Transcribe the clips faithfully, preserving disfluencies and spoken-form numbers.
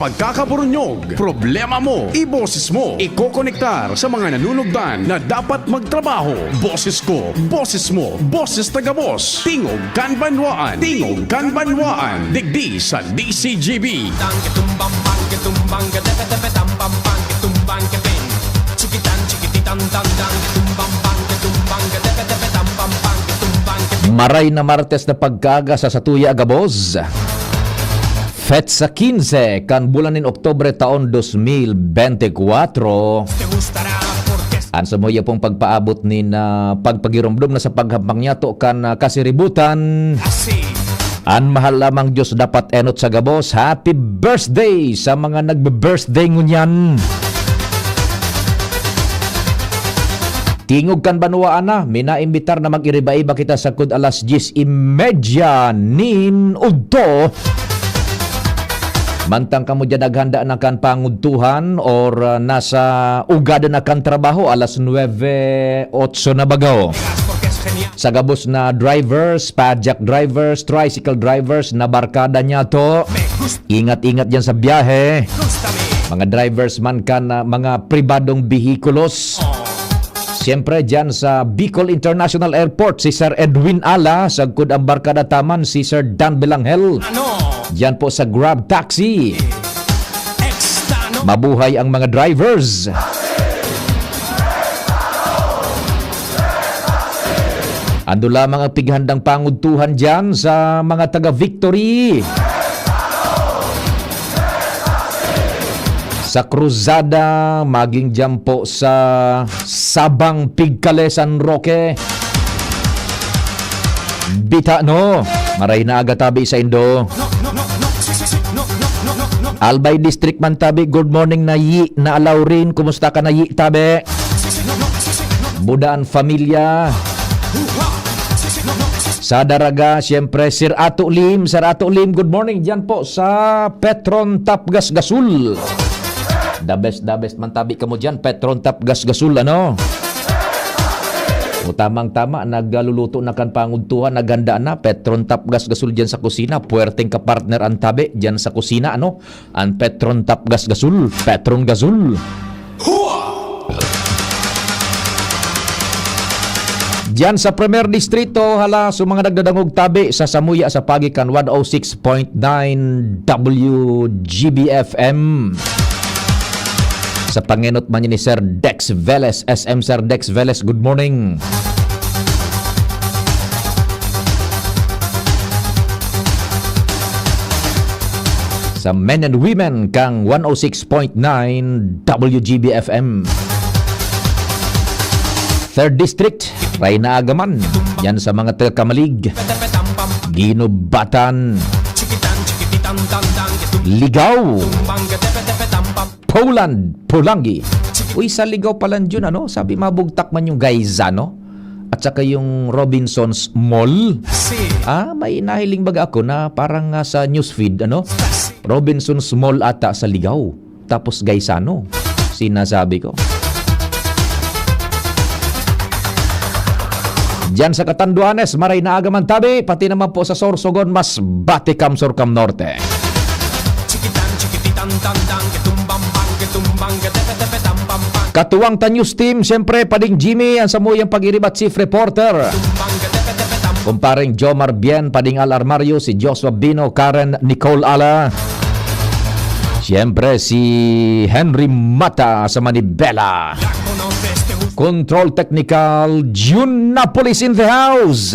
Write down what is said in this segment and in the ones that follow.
Pagkakaburunyog, problema mo, iboses mo, ikokonektar sa mga nanunugdan na dapat magtrabaho. Boses ko, boses mo, boses ta gabos. Tingog kan Banwaan, Tingog kan Banwaan, digdi sa D C G B. Tang, kitumbang, bang, kitumbang, katepe-tepe, tambang, bang, kitumbang, kepeng. Chikitan, chikititan, tang, tang, kitumbang, bang, kitumbang, katepe-tepe, tambang, bang, kitumbang, kepeng. Maray na Martes na pagkaaga sa satuya gabos. Petsa quince kan bulan nin Oktubre taon dos mil bente kwatro. An samuya pong pagpaabot nin, ah, pagpagiromdom na sa paghampang niyato kan, ah, kasiributan. An mahal lamang Diyos dapat enot sa gabos. Happy birthday sa mga nagbe-birthday ngunyan. Tingog kan Banwaan na, minaimbitar na mag-iriba-iba kita sagkod alas dyes y media nin udto. Mantang kamo dyan naghanda na kan pangudtuhan or, ah, nasa ugada na kan trabaho, alas nuebe, otso na bago. Sa gabos na drivers, padjak drivers, tricycle drivers, na barkada niyato, ingat-ingat dyan sa biyahe. Mga drivers man kan, ah, mga pribadong behikulos. Siyempre, dyan sa Bicol International Airport, si Sir Edwin Ala, sagkod ang barkada taman, si Sir Dan Belangel. Dyan po sa Grab Taxi. Mabuhay ang mga drivers. Ano lamang ang pighandang pangudtuhan dyan sa mga taga-Victory? Sa Cruzada, maging dyan po sa Sabang, Pigcales, San Roque. Bita, no? Maray na aga tabi sa indo. Albay District man tabi, good morning na Yi, na Laurin. Kumusta ka na Yi, tabi? Budaan Familia. Sa Daraga, siyempre, Sir Ato Lim. Sir Ato Lim, good morning dyan po sa Petron Tapgas Gasul. The best, the best man tabi kamo dyan, Petron Tapgas Gasul, ano? O, tamang-tama, nagluluto na kan pangudtuhan, naghanda na, Petron Tapgas Gasul dyan sa kusina, puwerteng kapartner ang tabi dyan sa kusina, ano? Ang Petron Tapgas Gasul, Petron Gasul. Diyan sa Primer Distrito, hala, sa mga nagdadangog tabi sa samuya sa pagi kan one oh six point nine W G B F M. Sa pangenot man ni Sir Dex Veles, S M Sir Dex Veles, good morning. Sa men and women kang one oh six point nine W G B F M. Third District, Reyna Agaman, yan sa mga taga Camalig, Guinobatan, Ligao, Poland, Polangui. Uy, sa Ligao pala yun, ano? Sabi, mabugtak man yung Gaisano at saka yung Robinson's Mall. Ah, may nahiling baga ako na parang, ah, sa newsfeed, ano? Robinson's Mall ata sa Ligao. Tapos Gaisano. Sinasabi ko. Diyan sa Catanduanes, maray na aga man tabi, pati naman po sa Sorsogon, Masbate, Kamsur, Kamnorte. Katuwang ta news team, siyempre, Pading Jimmy, ang samuyang pag-iribat chief reporter. Kumpareng Jomar Bien, Pading Al Armario, si Joshua Bino, Karen Nicole Ala. Siyempre, si Henry Mata sa Manibela. Control technical, Jun Napolis in the house.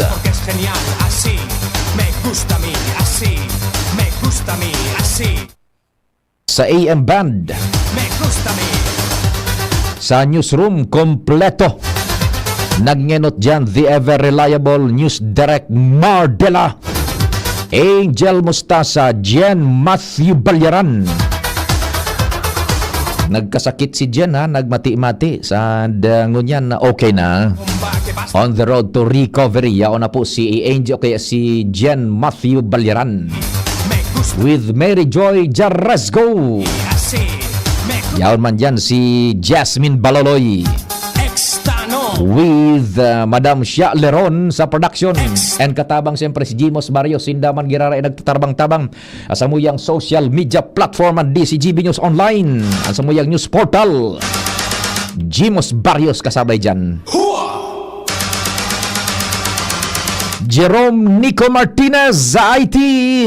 Sa A M band. Sa newsroom, kompleto. Nagngenot diyan, the ever reliable news direct Mar de la Angel Mustasa, Jen Matthew Balyaran. Nagkasakit si Jen, ha, nagmati-mati. Sa da-, ngunyan na okay na. On the road to recovery. Yaon na po si Angel, kaya si Jen Matthew Balyaran. With Mary Joy Jarasco. Yaon man diyan si Jasmine Baloloy. with uh, Madam Shia Leron sa production. And katabang siyempre si Jimos Barrios, sinda man giraray nagtatarbang-tabang sa samuyang social media platform, ang D C G B News Online, ang samuyang news portal. Jimos Barrios kasabay dyan. Jerome Nico Martinez sa I T.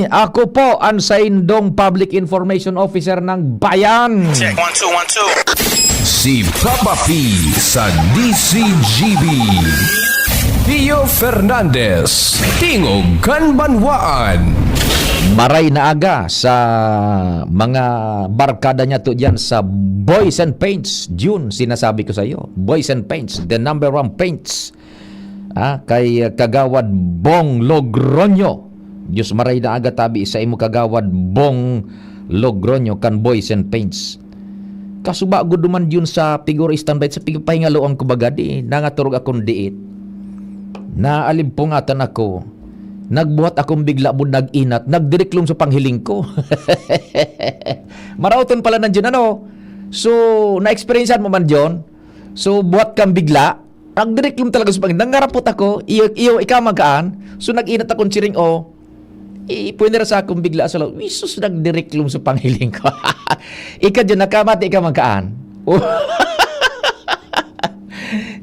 Ako po ang saindong Public Information Officer ng Bayan. Check, one, two, one, two. Si Papa P sa D C G B. Pio Fernandez, Tingog kan Banwaan. Maray na aga sa mga barkada niya to dyan sa Boys and Paints. June, sinasabi ko sa iyo, Boys and Paints, the number one paints. Ah, kay Kagawad Bong Logroño. Diyos maray na aga tabi sa imo, Kagawad Bong Logroño, kan Boys and Paints. Kasuba gud duman yun sa piguro standby sa pigpahingaloan ko baga di nangaturog akong diit. Naalimpungatan ako. Nagbuhat akong bigla bud nag-inat, nagdiriklom sa panghiling ko. Maraoton pala nandiyan, ano? So, na-experiencean mo man, John? So, buhat kang bigla, nagdiriklom talaga sa panghiling. Nangarapot ako, iyo, iyo, ikaw magkaan. So, nag-inat akong chiring, oh. Ipwinira sa akong bigla sa loob. Isus, nagdiriklom sa panghiling ko. Ika dyan, nakamati ka magkaan.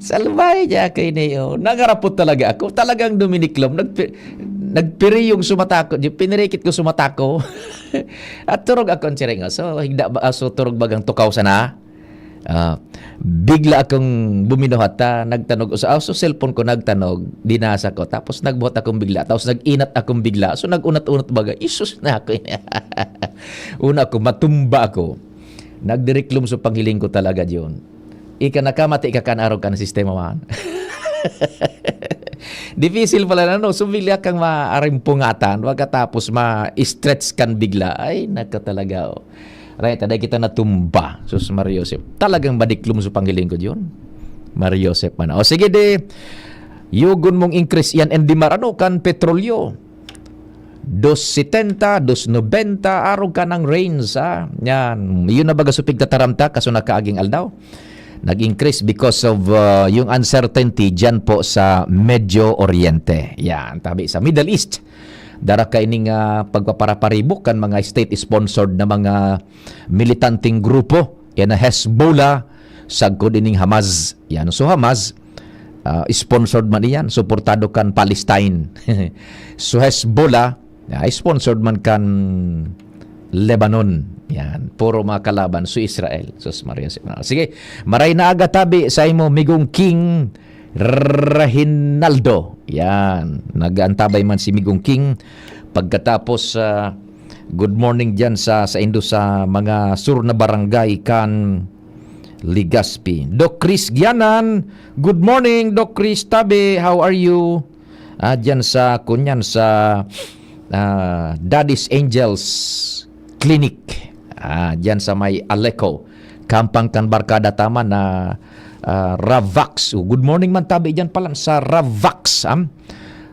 Salbahe niya kayo na yun. Nangarapot talaga ako. Talagang duminiklom. Nagpi- nagpiriyong sumatako. Di, pinirikit ko sumatako. At turog ako ang chiring. So, higda ba, so, turog bagang tukaw sana. Ah, bigla akong buminuhat ta, nagtanog sa, ah, so cellphone ko nagtanog, dinasa ko. Tapos nagbuhat akong bigla. Tapos nag-inat akong bigla. So nag-unat-unat baga. Isus na ako. Una ko, matumba ako. Nagdiriklom sa panghiling ko talaga yun. Ika nakamati ka kan araw kan sistema man. Dipisil pala na, no? So, bigla kang maarimpungatan, pagkatapos ma-stretch kan bigla. Ay, nako talaga, oh. Right, taday kita natumba. Sus, Mario Joseph. Talagang madiklom sa panghiling ko yun. Mario Joseph man. O, sige, di. Yugon mong increase yan, and di marano kan petrolyo. Dos setenta, dos nobenta, arog ka ng range, ha? Yan. Yun na baga supig tataram ta, kaso nakaaging aldaw. Nag-increase because of uh, yung uncertainty dyan po sa Medio Oriente. Yan, tabi sa Middle East. Dara kaining uh, pagpaparaparibok kan mga state-sponsored na mga militanteng grupo. Yan na Hezbollah, sagkod ining Hamas. Yan. So Hamas, uh, sponsored man iyan, suportado kan Palestine. So Hezbollah, uh, sponsored man kan Lebanon. Yan. Puro mga kalaban, so Israel. Sus Maria. Sige, maray na aga tabi sa imo, Migong King Rehinaldo. Yan. Nag-aantabay man si Migong King. Pagkatapos, uh, good morning dyan sa, sa indo sa mga sur na barangay kan Legazpi. Doc Chris Gianan, good morning, Doc Chris Tabe, how are you? Ah, dyan sa, kunyan, sa ah, Daddy's Angels Clinic. Ah, dyan sa may Aleco. Kampang kan barkada tama na ah, Ravax. Oh, good morning man tabi dyan pala sa Ravax. Am?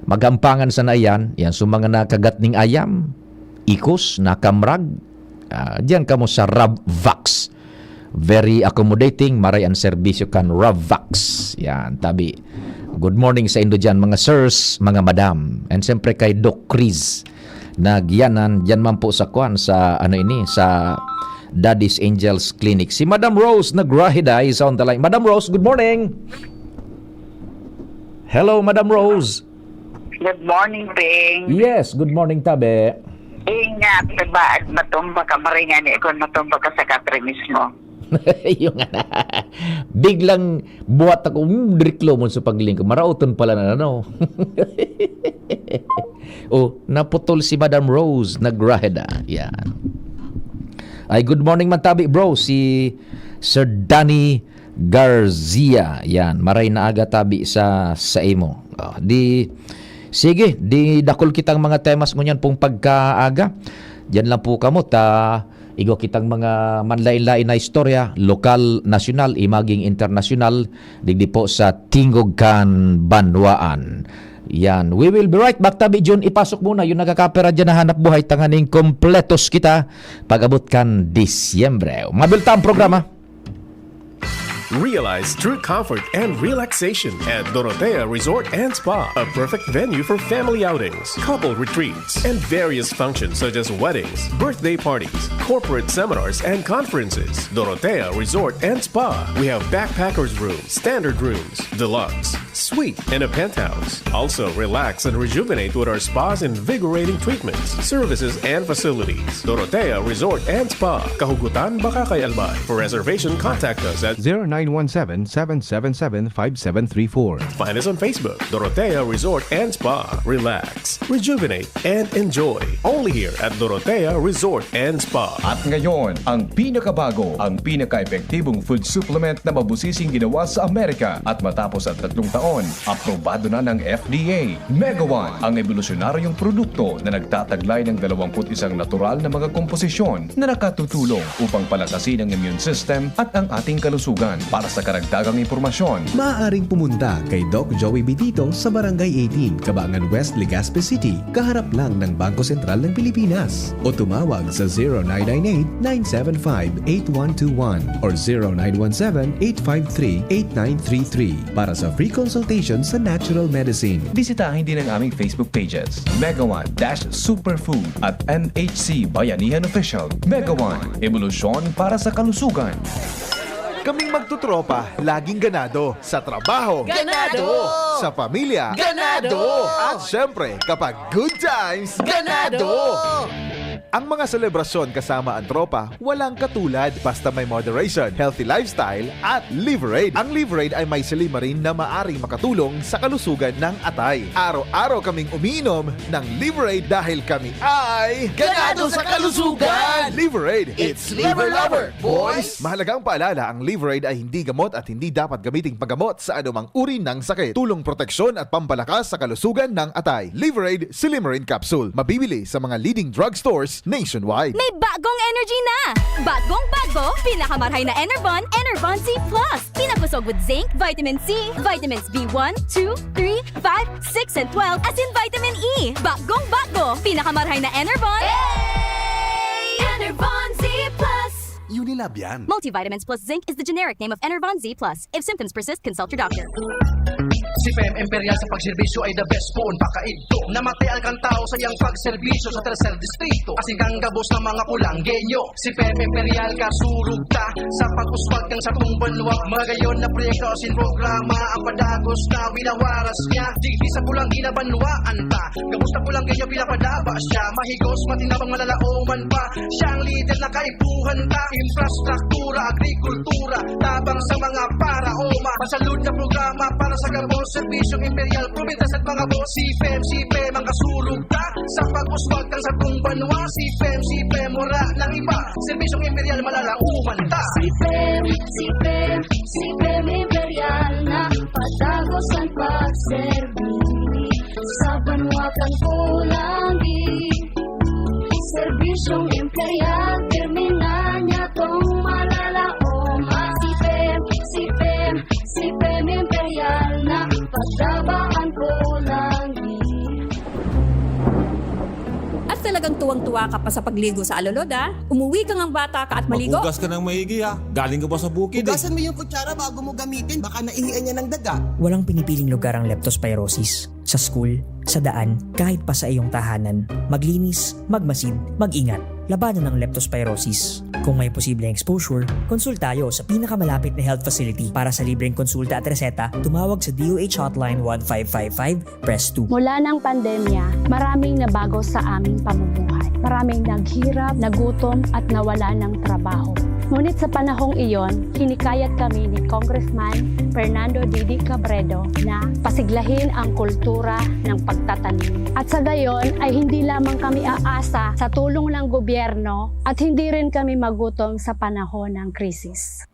Magampangan sana yan. Yan, so mga nakagat ning ayam, ikos, nakamrag. Ah, diyan kamo sa Ravax. Very accommodating, maray ang serbisyo kan Ravax. Yan, tabi. Good morning sa indo dyan, mga sirs, mga madam. And siyempre kay Doc Chris na giyanan, dyan man po sa kwan, sa ano ini, sa Daddy's Angels Clinic. Si Madam Rose Nagrahida is on the line. Madam Rose, good morning. Hello, Madam Rose. Good morning, Ping. Yes, good morning, tabi. Ingat, diba? At matumba ka, maringan ni ikon, matumba ka sa kaprimis mo. Yung nga na. Biglang buhat ako, mm, direklo mo sa paglingkod. Marauton pala na, ano? Oh, naputol si Madam Rose Nagraheda. Yan. Ay, good morning, man tabi, bro. Si Sir Danny Garcia. Yan. Maray na aga tabi sa, sa imo. Oh, di, sige, di dakul kitang mga temas ngunyan pong pagkaaga. Diyan lang po kamo, ta igwa kitang mga manlain-lain na istorya, lokal, nasyonal, imaging internasyonal, digdi po sa Tingog kan Banwaan. Yan. We will be right back, tabi, Jun. Ipasok muna yung nakakapera dyan na hanap buhay, tanganing kompletos kita pag-abot kan Disyembre. Mabilta ang programa. Realize true comfort and relaxation at Dorotea Resort and Spa, a perfect venue for family outings, couple retreats, and various functions such as weddings, birthday parties, corporate seminars, and conferences. Dorotea Resort and Spa. We have backpackers room, standard rooms, deluxe, suite, and a penthouse. Also, relax and rejuvenate with our spa's invigorating treatments, services, and facilities. Dorotea Resort and Spa, Kahugutan, Bacacay, Albay. For reservation, contact us at zero nine one seven, seven seven seven, five seven three four. Find us on Facebook, Dorotea Resort and Spa. Relax, rejuvenate, and enjoy. Only here at Dorotea Resort and Spa. At ngayon, ang pinakabago, ang pinaka-epektibong food supplement na mabusising ginawa sa Amerika. At matapos ang tatlong taon, aprobado na ng F D A. Mega One, ang ebolusyonaryong produkto na nagtataglay ng dalawampu't isang natural na mga komposisyon na nakatutulong upang palakasin ang immune system at ang ating kalusugan. Para sa karagdagang impormasyon, maaaring pumunta kay Doc Joey Bitito sa Barangay eighteen, Cabangan West, Legazpi City, kaharap lang ng Bangko Sentral ng Pilipinas. O tumawag sa zero nine nine eight, nine seven five, eight one two one or zero nine one seven, eight five three, eight nine three three para sa free consultation sa natural medicine. Bisitahin din ang aming Facebook pages, Mega One dash Superfood at M H C Bayanihan Official. Mega One, ebolusyon para sa kalusugan. Kaming magtotropa, laging ganado. Sa trabaho. Ganado! Sa pamilya. Ganado! At syempre, kapag good times. Ganado! Ang mga selebrasyon kasama ang tropa, walang katulad. Basta may moderation, healthy lifestyle, at Liverade. Ang Liverade ay may silymarin na maaring makatulong sa kalusugan ng atay. Araw-araw kaming umiinom ng Liverade dahil kami ay Ganado sa kalusugan! Liverade, it's Liver Lover, boys! Mahalagang paalala, ang Liverade ay hindi gamot at hindi dapat gamiting panggamot sa anumang uri ng sakit. Tulong proteksyon at pampalakas sa kalusugan ng atay. Liverade Silymarin Capsule. Mabibili sa mga leading drugstores nationwide. May bagong energy na! Bagong bago, pinakamarhay na Enervon, Enervon C plus. Pinakosog with zinc, vitamin C, vitamins B one, two, three, five, six, and twelve, asin vitamin E. Bagong bago, pinakamarhay na Enervon. Enervon Z plus. Unilab yan. Multivitamins plus zinc is the generic name of Enervon Z plus. If symptoms persist, consult your doctor. Si P M Imperial sa pagserbisyo ay the best poon pakaidto. Namatay alkan tao sa iyang pagserbisyo sa tercer distrito. Asin kang gabos ng mga Pulanggenyo. Si P M Imperial kasurog ta sa pag-uswag kan satong banwa. Magayon na proyekto asin programa ang padagos na winawaras niya. Digdi sa Pulanggi na banwaan ta. Gabos na Pulanggenyo pinapadaba siya. Mahigos, matinabang, malalaoman pa. Siya ang lider na kaipuhan ta. Infrastruktura, agrikultura, tabang sa mga paraoma. Masalud na programa para sa gabos, serbisyong imperial, probinsya sa mga boss. Si P M, si P M ang kasurog ta sa pag-uswag kan satong banwa. Si P M, si P M, wala nang iba. Serbisyong imperial, malalaoman ta. Si P M, si P M, si P M Imperial na padagos ang pagserbi sa banwa kan Pulanggi. Serbisyong imperial, terminal niya tong malalaom. Ah, si P M, si P M, si P M Imperial na pagdabaan ko lang. At talagang tuwang-tuwa ka pa sa pagligo sa alulod, ah. Umuwi ka ngang bata ka at maligo. Maghugas ka ng maigi, ha? Galing ka pa sa bukid, eh. Hugasan mo yung kutsara bago mo gamitin. Baka naihian niya ng daga. Walang pinipiling lugar ang leptospirosis. Sa school, sa daan, kahit pa sa iyong tahanan. Maglinis, magmasid, mag-ingat. Labanan ang leptospirosis. Kung may posibleng exposure, konsulta tayo sa pinakamalapit na health facility. Para sa libreng konsulta at reseta, tumawag sa D O H Hotline one five five five, press two. Mula ng pandemya, maraming nabago sa aming pamumuhay. Maraming naghirap, nagutom, at nawala ng trabaho. Ngunit sa panahong iyon, hinikayat kami ni Congressman Fernando Didi Cabredo na pasiglahin ang kultura ng pagtatanim. At sa gayon ay hindi lamang kami aasa sa tulong ng gobyerno at hindi rin kami magutom sa panahon ng krisis.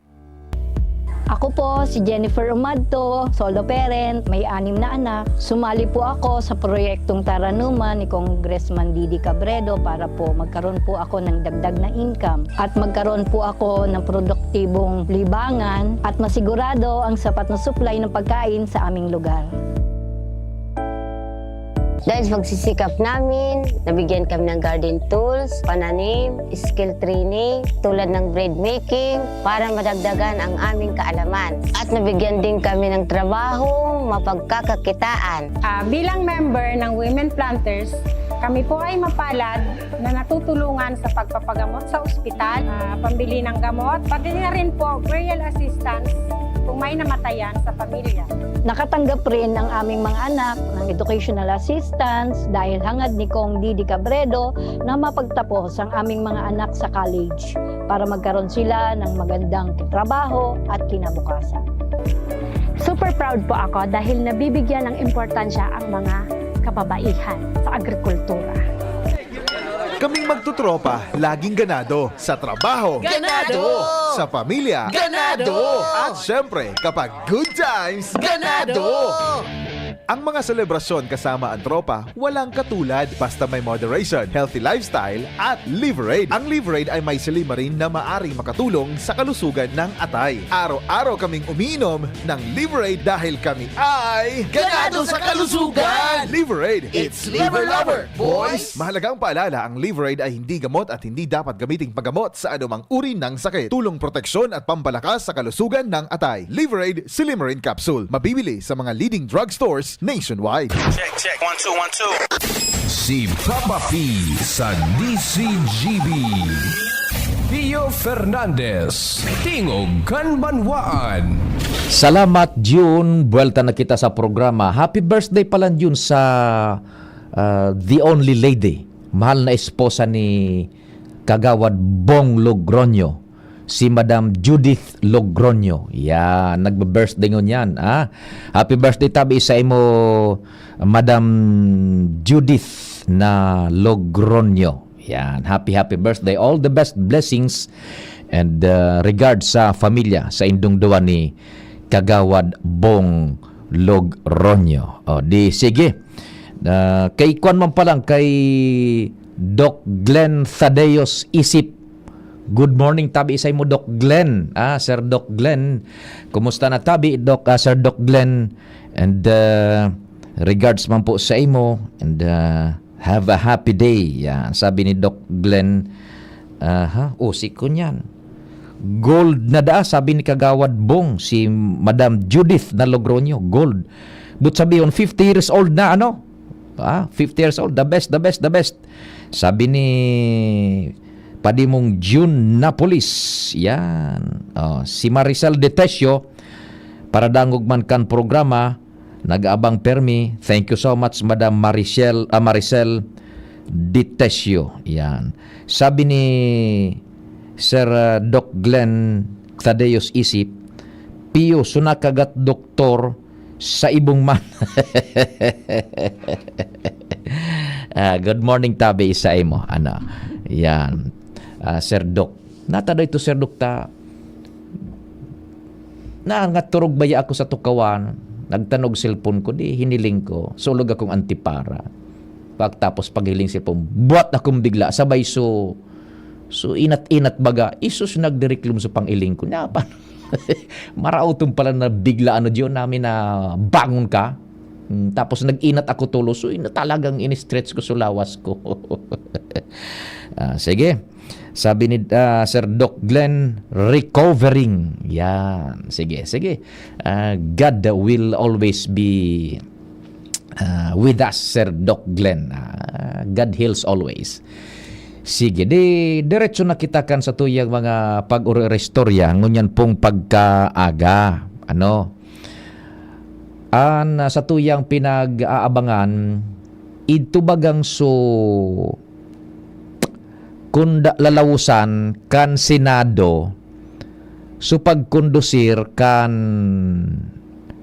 Ako po si Jennifer Umadto, solo parent, may anim na anak. Sumali po ako sa proyektong Taranuman ni Congressman Didi Cabredo para po magkaroon po ako ng dagdag na income at magkaroon po ako ng produktibong libangan at masigurado ang sapat na supply ng pagkain sa aming lugar. Dahil sa pagsisikap namin, nabigyan kami ng garden tools, pananim, skill training, tulad ng bread making, para madagdagan ang aming kaalaman. At nabigyan din kami ng trabaho, mapagkakakitaan. Ah, bilang member ng Women Planters, kami po ay mapalad na natutulungan sa pagpapagamot sa ospital, ah, pambili ng gamot, pati na rin po burial assistance kung may namatayan sa pamilya. Nakatanggap rin ang aming mga anak ng educational assistance dahil hangad ni Cong Didi Cabredo na mapagtapos ang aming mga anak sa college para magkaroon sila ng magandang trabaho at kinabukasan. Super proud po ako dahil nabibigyan ng importansya ang mga kababaihan sa agrikultura. Kaming magtotropa, laging ganado. Sa trabaho, Ganado! Sa pamilya, Ganado! At syempre, kapag good times, Ganado! Ang mga selebrasyon kasama ang tropa, walang katulad basta may moderation, healthy lifestyle, at Liverade. Ang Liverade ay may silimarin na maaring makatulong sa kalusugan ng atay. Araw-araw kaming umiinom ng Liverade dahil kami ay Ganado sa kalusugan! Liverade. It's Liver Lover, boys! Mahalagang paalala, ang Liverade ay hindi gamot at hindi dapat gamiting paggamot sa anumang uri ng sakit. Tulong proteksyon at pampalakas sa kalusugan ng atay. Liverade Silimarin Capsule. Mabibili sa mga leading drugstores nationwide. Check, check. One, two, one, two. Si Papa P sa D C G B. Pio Fernandez, Tingog kan Banwaan. Salamat, Jun. Buwelta na kita sa programa. Happy birthday pala, Jun, sa ah, the only lady, mahal na esposa ni Kagawad Bong Logroño, si Madam Judith Logroño. Yan, nagbe-birthday ngunyan, ah. Happy birthday tabi sa imo, Madam Judith na Logroño. Yan, happy, happy birthday. All the best blessings and uh, regards sa familia, sa indong duwa ni Kagawad Bong Logroño. O, di, sige. Ah, kay kwan man pa lang, kay Doc Glenn Thaddeus Isip. Good morning, tabi sa imo, Doc Glenn. Ah, Sir Doc Glenn. Kumusta na tabi, Doc, ah, Sir Doc Glenn? And uh, regards man po sa imo. And uh, have a happy day. Yan, sabi ni Doc Glenn. Aha, usik ko niyan. Gold na daa, sabi ni Kagawad Bong, si Madam Judith na Logroño, gold. But sabi yun, fifty years old na, ano? Ah, fifty years old, the best, the best, the best. Sabi ni Padimong June Napolis, yan. Oh, si Maricel Detesio, para dangog man kan programa, nag-aabang permi. Thank you so much, Madam Maricel, ah, Maricel Detesio. Yan. Sabi ni Sir ah, Doc Glenn Thaddeus Isip, Pio, sunakagat doktor sa ibong man. Ah, good morning, tabi sa imo. Ano? Yan. Ah, Sir Doc. Natadoy to, Sir Doc, ta na ngaturog baya ako sa tukawan, nagtanog cellphone ko, di hiniling ko, sulog akong antipara. Pagtapos paghiling cellphone, buwat akong bigla, sabay so, so inat-inat baga, isus nagdiriklom sa pangiling ko. Nya, paano? Maraoton pala na bigla ano diyon namin na bangon ka. Hmm, tapos nag-inat ako tulos. So, ina-, talagang in-stretch ko sa lawas ko. Ah, sige. Sabi ni ah, Sir Doc Glenn, recovering. Yan. Sige, sige. Ah, God will always be ah, with us, Sir Doc Glenn. Ah, God heals always. Sige, di diretso na kita kan sa tuyang mga pag-uristorya ngunyan pong pagkaaga. Ano? An ah, sa tuyang pinag-aabangan, idto bagang so kunda lalawsan kan Senado so pagkondusir kan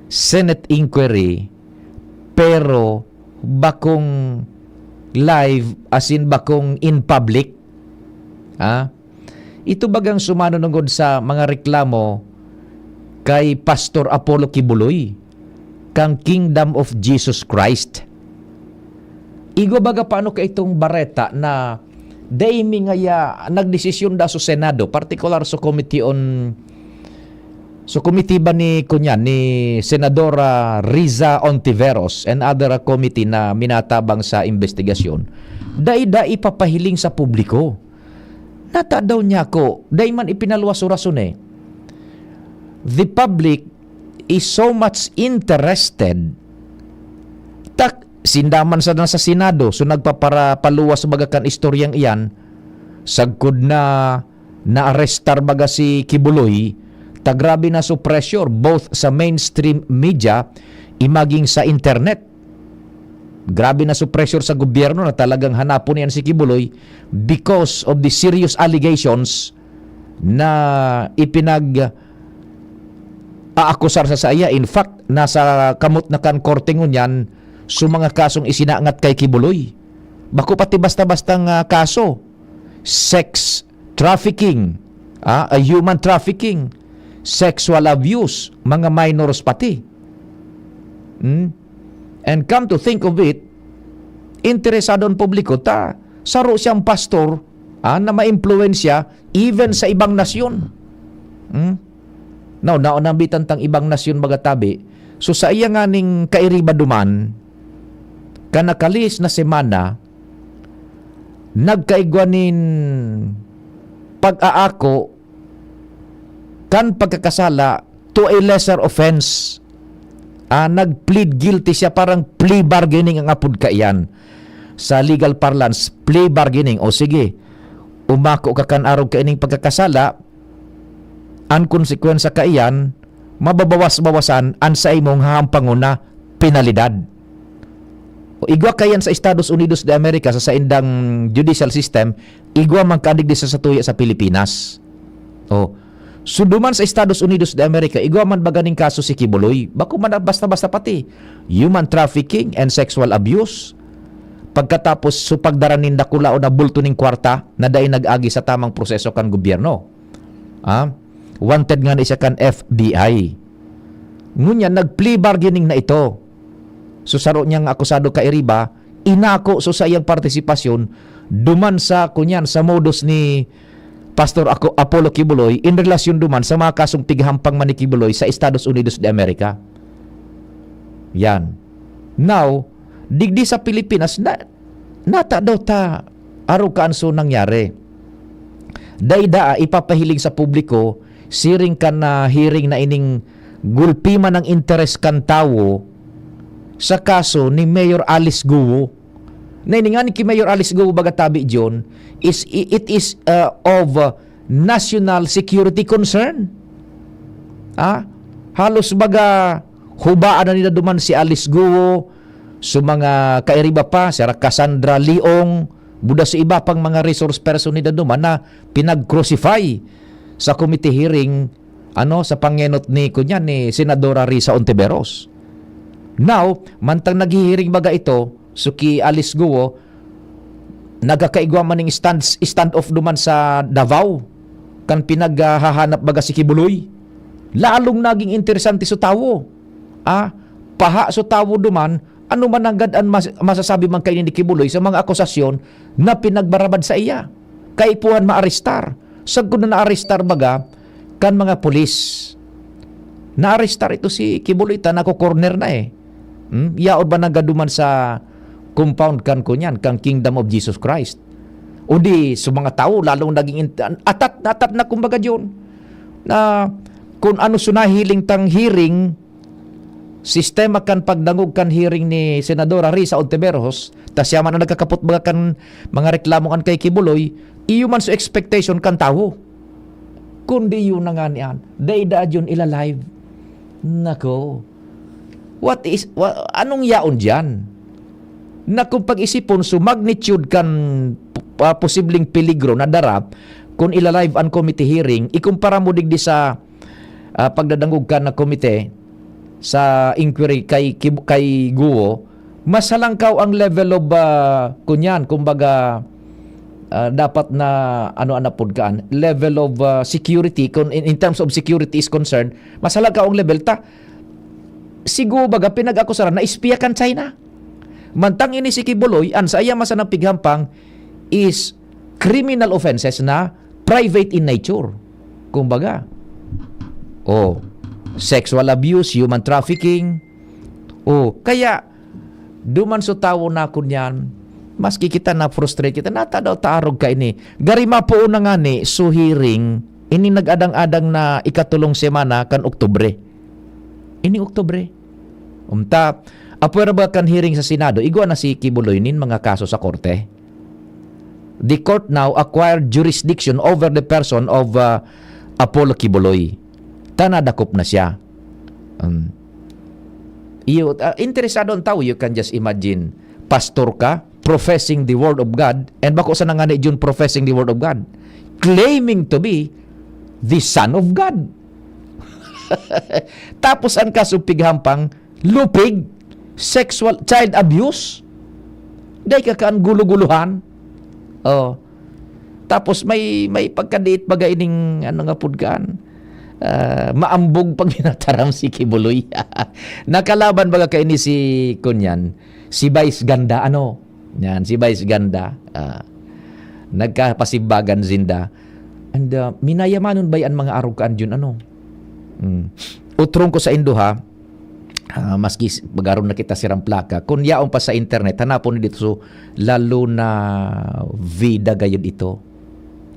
Senate inquiry, pero bakong live, as in bakong in public. Ha? Ito bagang sumanunungod sa mga reklamo kay Pastor Apollo Kibuloy kan Kingdom of Jesus Christ. Igwa baga paano ka itong bareta na dai mi ngaya nagdesisyon da sa Senado, partikular sa Committee on So, komitiba ni, kunyan, ni Senadora Riza Ontiveros and other committee na minatabang sa investigasyon, dai-dai ipapahiling sa publiko. Natadaw niya ako, dai man ipinaluwas o rason eh. The public is so much interested. Tak, sinda man sa nasa Senado, so nagpaparapaluwas baga kan istoryang iyan, sagkod na naarestar baga si Kibuloy, ta grabe na so pressure both sa mainstream media, imaging sa internet. Grabe na so pressure sa gobyerno na talagang hanapon niyan si Kibuloy because of the serious allegations na ipinag-aakusar sa saiya. In fact, nasa kamot na kan korte ngunyan so mga kasong isinangat kay Kibuloy. Bako pati basta-bastang ah, kaso. Sex trafficking, ah, a human trafficking, sexual abuse, mga minors pati. Hmm? And come to think of it, interesado ang publiko ta saro siyang pastor ah, na maimpluwensya even sa ibang nasyon. Hmm? Now, naunambitan tang ibang nasyon baga tabi. So, sa iya nganing kairiba duman, kan nakalihis na semana, nagkaigwa nin pag-aako kan pagkakasala to a lesser offense. Ah, nag-plead guilty siya, parang plea bargaining ang apod kaiyan. Sa legal parlance, plea bargaining. O sige, umako ka kan arog kaining pagkakasala, an konsekwensya kaiyan, mababawas-bawasan an saimong hahampangon na penalidad. O, igwa kaiyan sa Estados Unidos de America, sa saindang judicial system, igwa man kadigdi sa satuya sa Pilipinas. O, so duman sa Estados Unidos de America, igwa man baga ning kaso si Kibuloy. Bako man na basta-basta pati human trafficking and sexual abuse. Pagkatapos, so pagdara nin dakulaon na bulto ning kwarta na dai nag-agi sa tamang proseso kan gobyerno. Ah, wanted nga ni siya kan F B I. Ngunyan, nag-plea bargaining na ito. So, saro niyang akusado kairiba, inako so sa iyang partisipasyon duman sa, kunyan, sa modus ni Pastor Ako-, Apollo Kibuloy in relasyon duman sa mga kasong pighampang man ni Kibuloy sa Estados Unidos de America. Yan. Now, digdi sa Pilipinas, na, nata daw ta arog kan so nangyari. Dai daa ipapahiling sa publiko, siring kan na hearing na ining gulpi man ang interes kan tawo sa kaso ni Mayor Alice Guo. Na ini nga ni ki Mayor Alice Guo, baga tabi, John, is, it is uh, of uh, national security concern. Ah, halos baga hubaan na nila duman si Alice Guo, so mga kairiba pa, si Cassandra Leong, buda sa iba pang mga resource person nila duman na pinag-crucify sa committee hearing, ano, sa pangenot ni, kunyan, ni Senadora Risa Ontiveros. Now, mantang naghihiring baga ito, so ki Alice Guo, nagkakaigwa man ning stand, stand off duman sa Davao, kan pinaghahanap baga si Kibuloy. Lalong naging interesante so tawo. Ah, paha so tawo duman, ano man nanggad an mas-, masasabi man kaini ni Kibuloy sa mga akusasyon na pinagbarabad sa iya? Kaipuhan maarestar. Sagkod na naarestar baga kan mga pulis. Naarestar ito si Kibuloy ta nako-corner na eh. Hmm? Yaon ba nagaduman sa compound kan kunyan, kan Kingdom of Jesus Christ? O di, sa mga tao, lalong naging in-, atat na atat na kumbaga diyon. Na kung ano so nahiling tang hearing, sistema kan pagdangog kan hearing ni Senadora Risa Ontiveros, ta siya man ang nagkakapot baga kan mga reklamo kan kay Kibuloy, iyo man so expectation kan tawo. Kundi yun na nga niyan, dai-dai yun ila-live. Nako. What is, wa-, anong yaon diyan? Na kung pag-isipon, so magnitude kan p-, ah, posibleng peligro na dara, kung ila-live an committee hearing, ikumpara mo digdi sa, ah, pagdadangog kan na komite, sa inquiry kay Kib-, kay Guo, mas halangkaw ang level of, ah, kunyan, kumbaga, ah, dapat na, ano, anapod kaan, level of, ah, security, kung in, in terms of security is concerned, mas halangkaw ang level ta. Siguro baga, pinag-akusaran na espiya kan China. Mantang ini si Kibuloy, an sa iya masanang pighampang is criminal offenses na private in nature. Kumbaga, oh, sexual abuse, human trafficking. Oh, kaya duman sa tawo na kunyan, maski kita na-frustrate kita, nata daw ta arog kaini. Gari mapoon na ngani, so hearing, ini nag-adang-adang na ikatulong semana kan Oktubre. Ini Oktubre. Unta, apwera ba kan hearing sa Senado, igwa na si Quiboloy nin mga kaso sa korte. The court now acquired jurisdiction over the person of, uh, Apollo Quiboloy. Ta nadakop na siya. Um, iyo, uh, interesado ang tao, you can just imagine, pastor ka, professing the word of God, and bako sa nangani Jun professing the word of God, claiming to be the Son of God. Tapos ang kasong pighampang, lupig, sexual, child abuse. Dai ka kan gulo-guluhan. Oh. Tapos may, may pagkadiit baga ining, ano nga pud kaan, ah, maambog pag minataram si Kibuloy. Nakalaban baga kaini si, kunyan, si Vice Ganda, ano? Yan, si Vice Ganda. Ah, nagkapasibagan sinda. And, ah, minayamanon ba yan mga arog kaan Jun, ano? Hmm. Utrong ko sa indo, ha? Ah, maski s-, magaron na kita sirang plaka, kun yaon pa sa internet, hanapon nindo so, La Luna Vida gayod ito.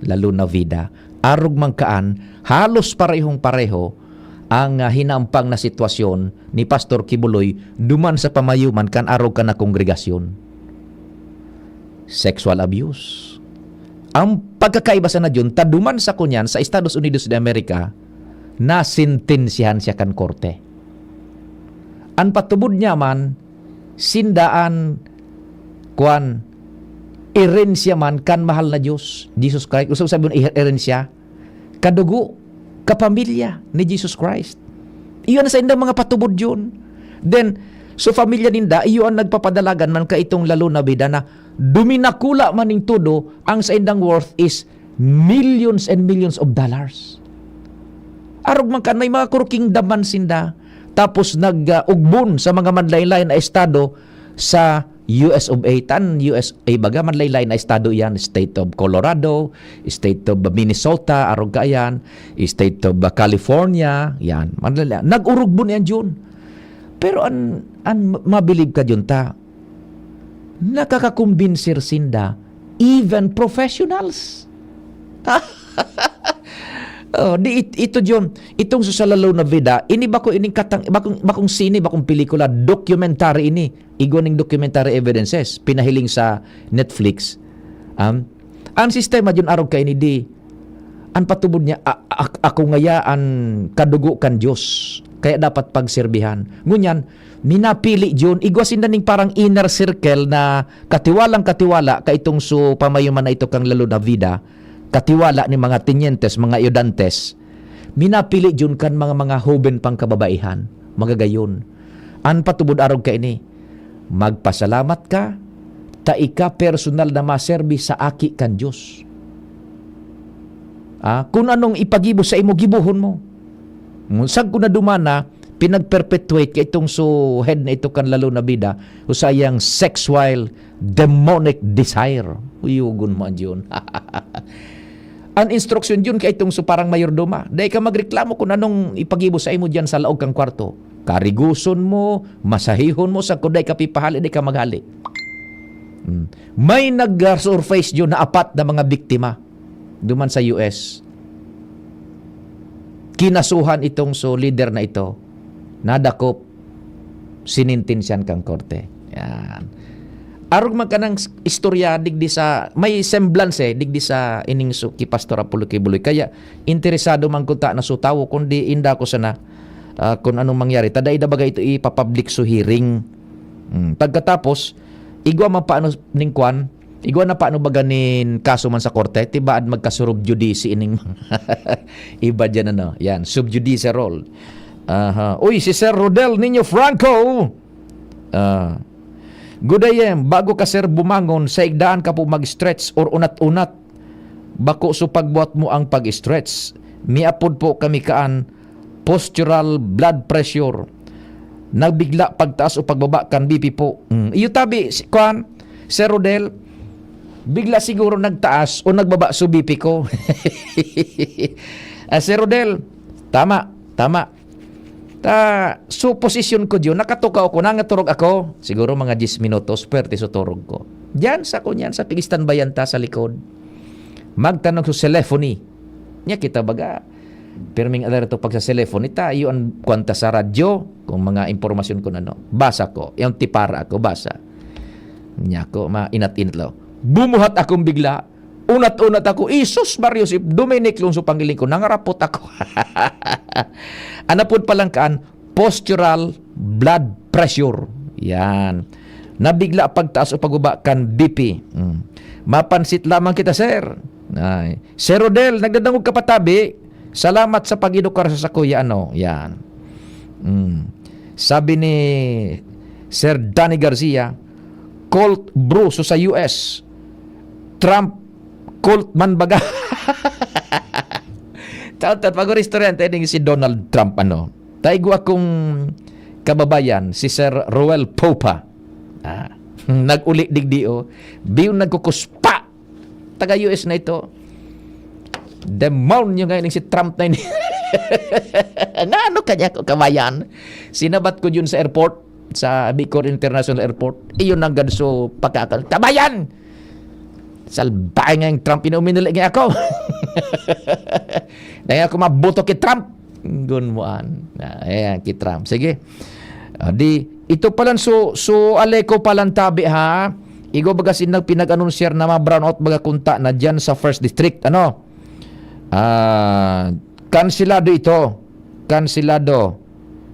La Luna Vida. Arog man kaan, halos parehong-pareho ang, ah, hinampang na sitwasyon ni Pastor Kibuloy duman sa pamayuman kan arog kan na kongregasyon. Sexual abuse. Ang pagkakaiba sana Jun, ta duman sa kunyan sa Estados Unidos de America, nasentensyahan siya kan korte. An patubod niya man, sinda an, kwan, erensya man kan mahal na Diyos, Jesus Christ. Gusto ko sabihin, er-, erensya, kadugo, kapamilya ni Jesus Christ. Iyo an saindang mga patubod Jun. Then, so pamilya ninda, iyo an nagpapadalagan man kaitong La Luna Vida na duminakula man ning todo, ang saindang worth is millions and millions of dollars. Arog man kan may mga kurking daman sinda. Tapos nag, ah, ugbon sa mga manlain-lain na estado sa U S of A. Tan U S A baga, manlain-lain na estado yan. State of Colorado, State of Minnesota, arog kaiyan, State of California, yan. Manlain-lain. Nag-urugbon yan Jun. Pero an, an mabilib ka Jun ta, nakakakumbinsir sinda, even professionals. Oh, di it-, ito Jun, itong so sa La Luna Vida, ini bako ining katang-, bakong, bakong sine, bakong pelikula, documentary ini. Igwa ning documentary evidences, pinahiling sa Netflix. Um, ang sistema Jun arog kaini di, an patubod niya, a-, a-, ako ngaya an kadugo kan Diyos, kaya dapat pagserbihan. Ngunyan, minapili Jun, igwa sinda ning parang inner circle na katiwalang-katiwala kaitong so pamayuman na ito kan La Luna Vida, katiwala ni mga tenientes, mga ayudantes. Minapili Jun kan mga, mga hoben pang kababaihan, magagayon. An patubod arog kaini, magpasalamat ka, ta ika personal na maserbi sa Aki kan Diyos. Ah, kun anong ipagibo sa imo, gibohon mo. Sagkod na duman na, pinag-perpetuate ka itong so head na ito kan La Luna Vida, o sayang sexual demonic desire. Uyugon mo an Diyon. An instruksyon Diyon kay itong so parang mayordoma. Dai ka magreklamo kun anong ipagibo sa imo diyan sa laog kang kwarto. Kariguson mo, masahihon mo, sagkod dai ka pipahali, dai ka maghali. Hmm. May nag-surface Diyon na apat na mga biktima duman sa U S. Kinasuhan itong so leader na ito. Nadakop, sinintensyan kang korte. Yan. Arog man kanang s-, istorya digdi sa, may semblance digdi sa ining su-, ki Pastor Apollo Kibuloy. Kaya interesado man ko ta na so tawo, kundi inda ko sana, ah, kung anong mangyari. Ta dai da baga ito ipapublic so hearing. Hmm. Pagkatapos, igwa man paano ning kwan, igwa na paano baga nin kaso man sa korte, tibaad magka-sub judice ining mga iba diyan, ano. Yan, sub judice rule. Aha. Uy, si Sir Rodel Niño Franco. Ah. Good A M, bago ka, sir, bumangon, saigdaan ka po mag-stretch or unat-unat. Bako so pagbuhat mo ang pag-stretch. May apod po kami kaan, postural blood pressure. Nagbigla pagtaas o pagbaba kan B P po. Mm. Iyo tabi, si, kwan, Sir Rodel, bigla siguro nagtaas o nagbaba so B P ko. Ah, Sir Rodel, tama, tama. Ta, suposisyon ko diyon, nakatukaw ko, nangaturog ako. Siguro mga diyes minutos, pwerte sa turog ko. Diyan sa kunyan, sa pig-standbayan ta sa likod. Magtanog sa cellphone. Nya kita baga, pirming alerto pag sa cellphone, ita, iyo an kwanta sa radyo, kung mga impormasyon kun ano. Basa ko, yung tipara ako, basa. Nya ko, mainat-inat lang. Bumuhat akong bigla. Unat-unat ako, "Isus, Mario, si Dominic Longso pangiling ko, nangarapot ako." Anapod palang kaan, postural blood pressure. Yan. Nabigla pagtaas o paguba kan B P. Mm. Mapansit lamang kita, sir. Ay. Sir Rodel, nagdadangog ka pa tabi? Salamat sa pag-edukar sa sakuya, ano. Yan. Mm. Sabi ni Sir Danny Garcia, cult bro so sa U S. Trump cult man baga. Taon-taon, pag-istoryahan tayo din si Donald Trump, ano. Taigo akong kababayan, si Sir Roel Popa. Ah, nag-uli digdi, oh. Biyo nagkukuspa. Taga U S na ito. Demonyo ngayon si Trump na ini. Na ano kanya ko, kabayan? Sinabat ko yun sa airport, sa Bicol International Airport. Iyon ang ganso pagkakal. Kabayan! Salbahe nga yung Trump, inuminuli nga ako. Dahil ako mabuto kay Trump. Gunmuan. Ah, ayan, kay Trump. Sige. Ah, di, ito palan so, so Aleco palan tabi, ha? Igo baga sin nagpinag-anunsyar na ma-brownout baga kunta na dyan sa First District. Ano? Ah, kanselado ito. Kanselado.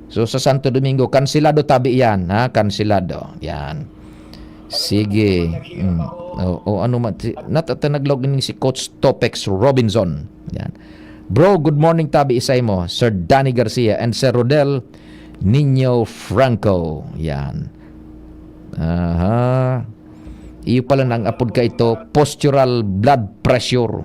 So, sa Santo Domingo, kanselado tabi yan, ha? Kanselado. Yan. Sige. Mm. O, o ano man, si, natatanaglaw ini si Coach Topex Robinson. Yan. Bro, good morning tabi isay mo, Sir Danny Garcia and Sir Rodel Nino Franco. Yan. Aha. Iyo pala na ang apod ka ito, postural blood pressure.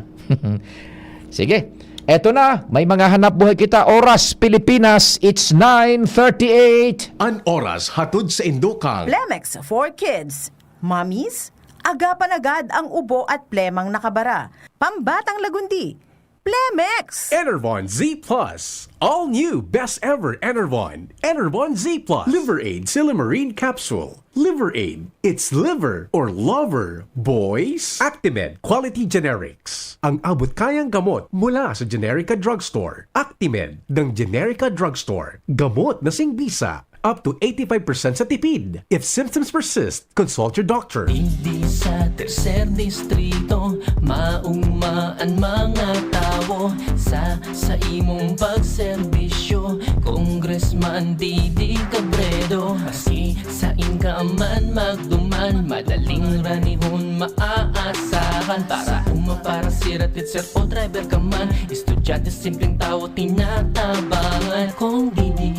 Sige. Eto na, may mga hanap buhay kita. Oras, Pilipinas, it's nine thirty-eight. An oras hatod sa Indokang. Plemex for Kids. Mommies, agapan agad ang ubo at plemang nakabara. Pambatang lagundi. Plemex! Enervon Z plus. All new, best ever Enervon. Enervon Z plus. Liver Aid Silymarin Capsule. Liver Aid. It's liver or lover, boys. Actimed Quality Generics. Ang abot kayang gamot mula sa Generica Drugstore. Actimed ng Generica Drugstore. Gamot na singbisa. Up to eighty-five percent sa tipid. If symptoms persist, consult your doctor. Digdi sa Tercer Distrito, mauma an mga tawo sa, sa imong pagserbisyo. Congressman Didi Cabredo, maski sain ka man magduman, madaling ranihon maaasahan. Para uma, para sira, teacher o driver ka man, estudyante, simpleng tawo, tinatabangan. Kong Didi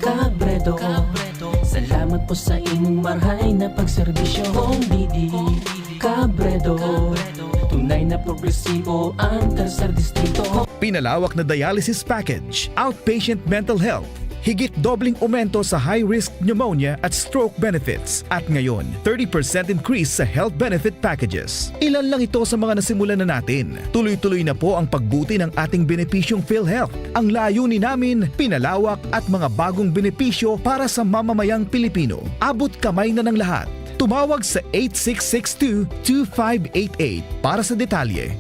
Cabredo, salamat po sa imong marhay na pagserbisyo. Kong Didi Cabredo, tunay na progresibo ang Tercer Distrito. Pinalawak na dialysis package, outpatient mental health, higit dobleng aumento sa high-risk pneumonia at stroke benefits, at ngayon, thirty percent increase sa health benefit packages. Ilan lang ito sa mga nasimulan na natin. Tuloy-tuloy na po ang pagbuti ng ating benepisyong PhilHealth. Ang layunin namin, pinalawak at mga bagong benepisyo para sa mamamayang Pilipino. Abot kamay na ng lahat. Tumawag sa eight six six two, two five eight eight para sa detalye.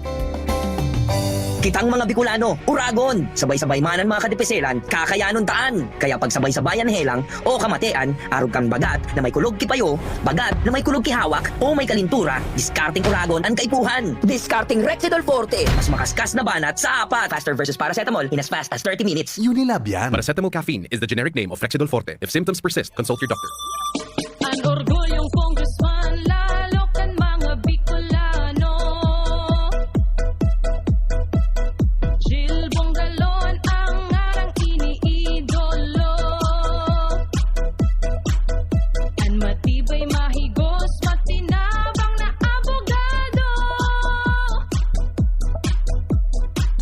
Kitang mga Bicolano, uragon! Sabay-sabay man an mga kadipiselan, kakayanon taan. Kaya pagsabay-sabayan helang o kamatean, arog kan bagat na may kulog ki payo, bagat na may kulog ki hawak, o may kalintura, diskarteng uragon an kaipuhan. Diskarteng Rexidol Forte, mas makaskas na banat sa apat. Faster versus paracetamol in as fast as thirty minutes. Unilab yan. Paracetamol caffeine is the generic name of Rexidol Forte. If symptoms persist, consult your doctor. An orgulyong congressman, lalo kan mga Bicolano. Jill Bongalon ang ngarang iniidolo. An matibay, mahigos, matinabang na abogado.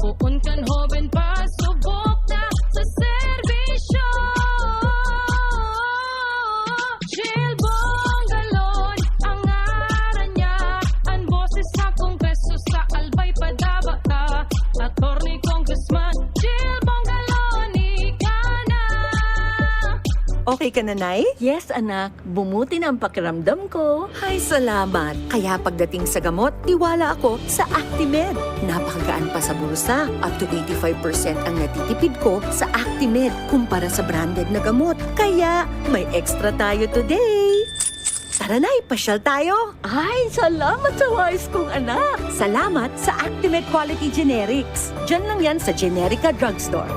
Poon kan hoben pa, subok na sa serbisyo. Jill Bongalon ang ngaran niya, an boses sa Kongreso sa Albay padaba ka. Attorney Congressman Jill Bongalon, ika na. Okay ka na, Nay? Yes, anak. Bumuti na ang pakiramdam ko. Ay, salamat. Kaya pagdating sa gamot, tiwala ako sa Actimed. Napakagaan pa sa bulsa. Up to eighty-five percent ang natitipid ko sa Actimed kumpara sa branded na gamot. Kaya may extra tayo today. Tara na, ipasyal tayo. Ay, salamat sa wais kong anak. Salamat sa Actimed Quality Generics. Diyan lang yan sa Generica Drugstore.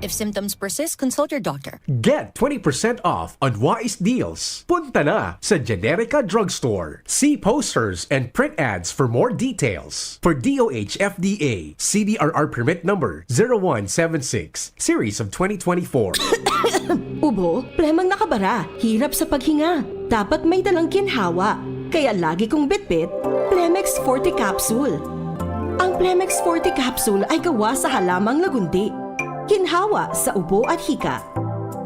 If symptoms persist, consult your doctor. Get twenty percent off on Wise Deals. Punta na sa Generica Drugstore. See posters and print ads for more details. For D O H F D A, C D R R permit number zero one seven six, series of twenty twenty-four. Ubo, plemang nakabara, hirap sa paghinga. Dapat may dalang ginhawa. Kaya lagi kong bitbit, Plemex Forte Capsule. Ang Plemex Forte Capsule ay gawa sa halamang lagundi. Ginhawa sa ubo at hika.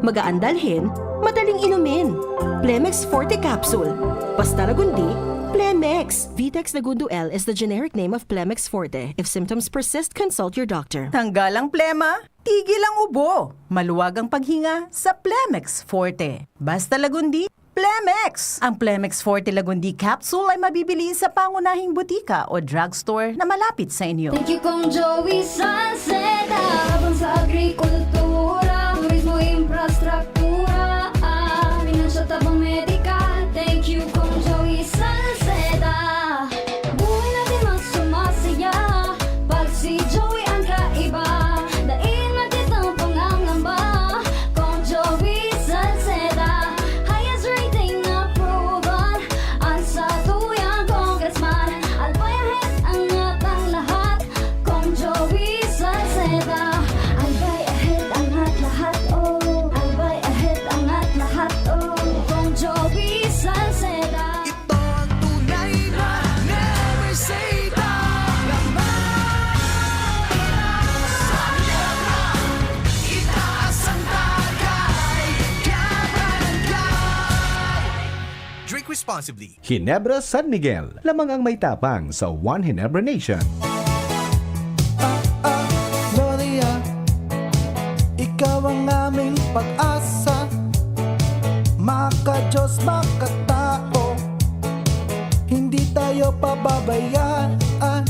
Magaan dalhin, madaling inumin. Plemex Forte Capsule. Basta lagundi, Plemex. Vitex Lagundo L is the generic name of Plemex Forte. If symptoms persist, consult your doctor. Tanggal ang plema, tigil ang ubo. Maluwag ang paghinga sa Plemex Forte. Basta lagundi, Plemex! Ang Plemex Forte Lagundi Capsule ay mabibili sa pangunahing butika o drugstore na malapit sa inyo. Thank you, Kong Joey Salceda. Laban sa agrikultura, turismo, infrastruktura, ah, financial tabang medikal. Thank you, Kong Joey Salceda. Buhay natin mas sumasaya pag si Joey ang kaiba. Dai na kitang pangangamba, Kong Joey Salceda. Highest rating approval, ang satuyang congressman. Albay ahead, angat ang lahat, Kong Joey Salceda. Albay ahead, angat lahat, oh. Albay ahead, angat lahat, oh. Kong Joey Salceda. Ito ang tunay na never say die. Laman, itaas ang tagay, kabarangay. Drink responsibly. Ginebra San Miguel, lamang ang may tapang sa One Ginebra Nation. Ah, ah, Gloria, ikaw ang aming pag-asa. Maka-Diyos, makatao, hindi tayo pababayaan.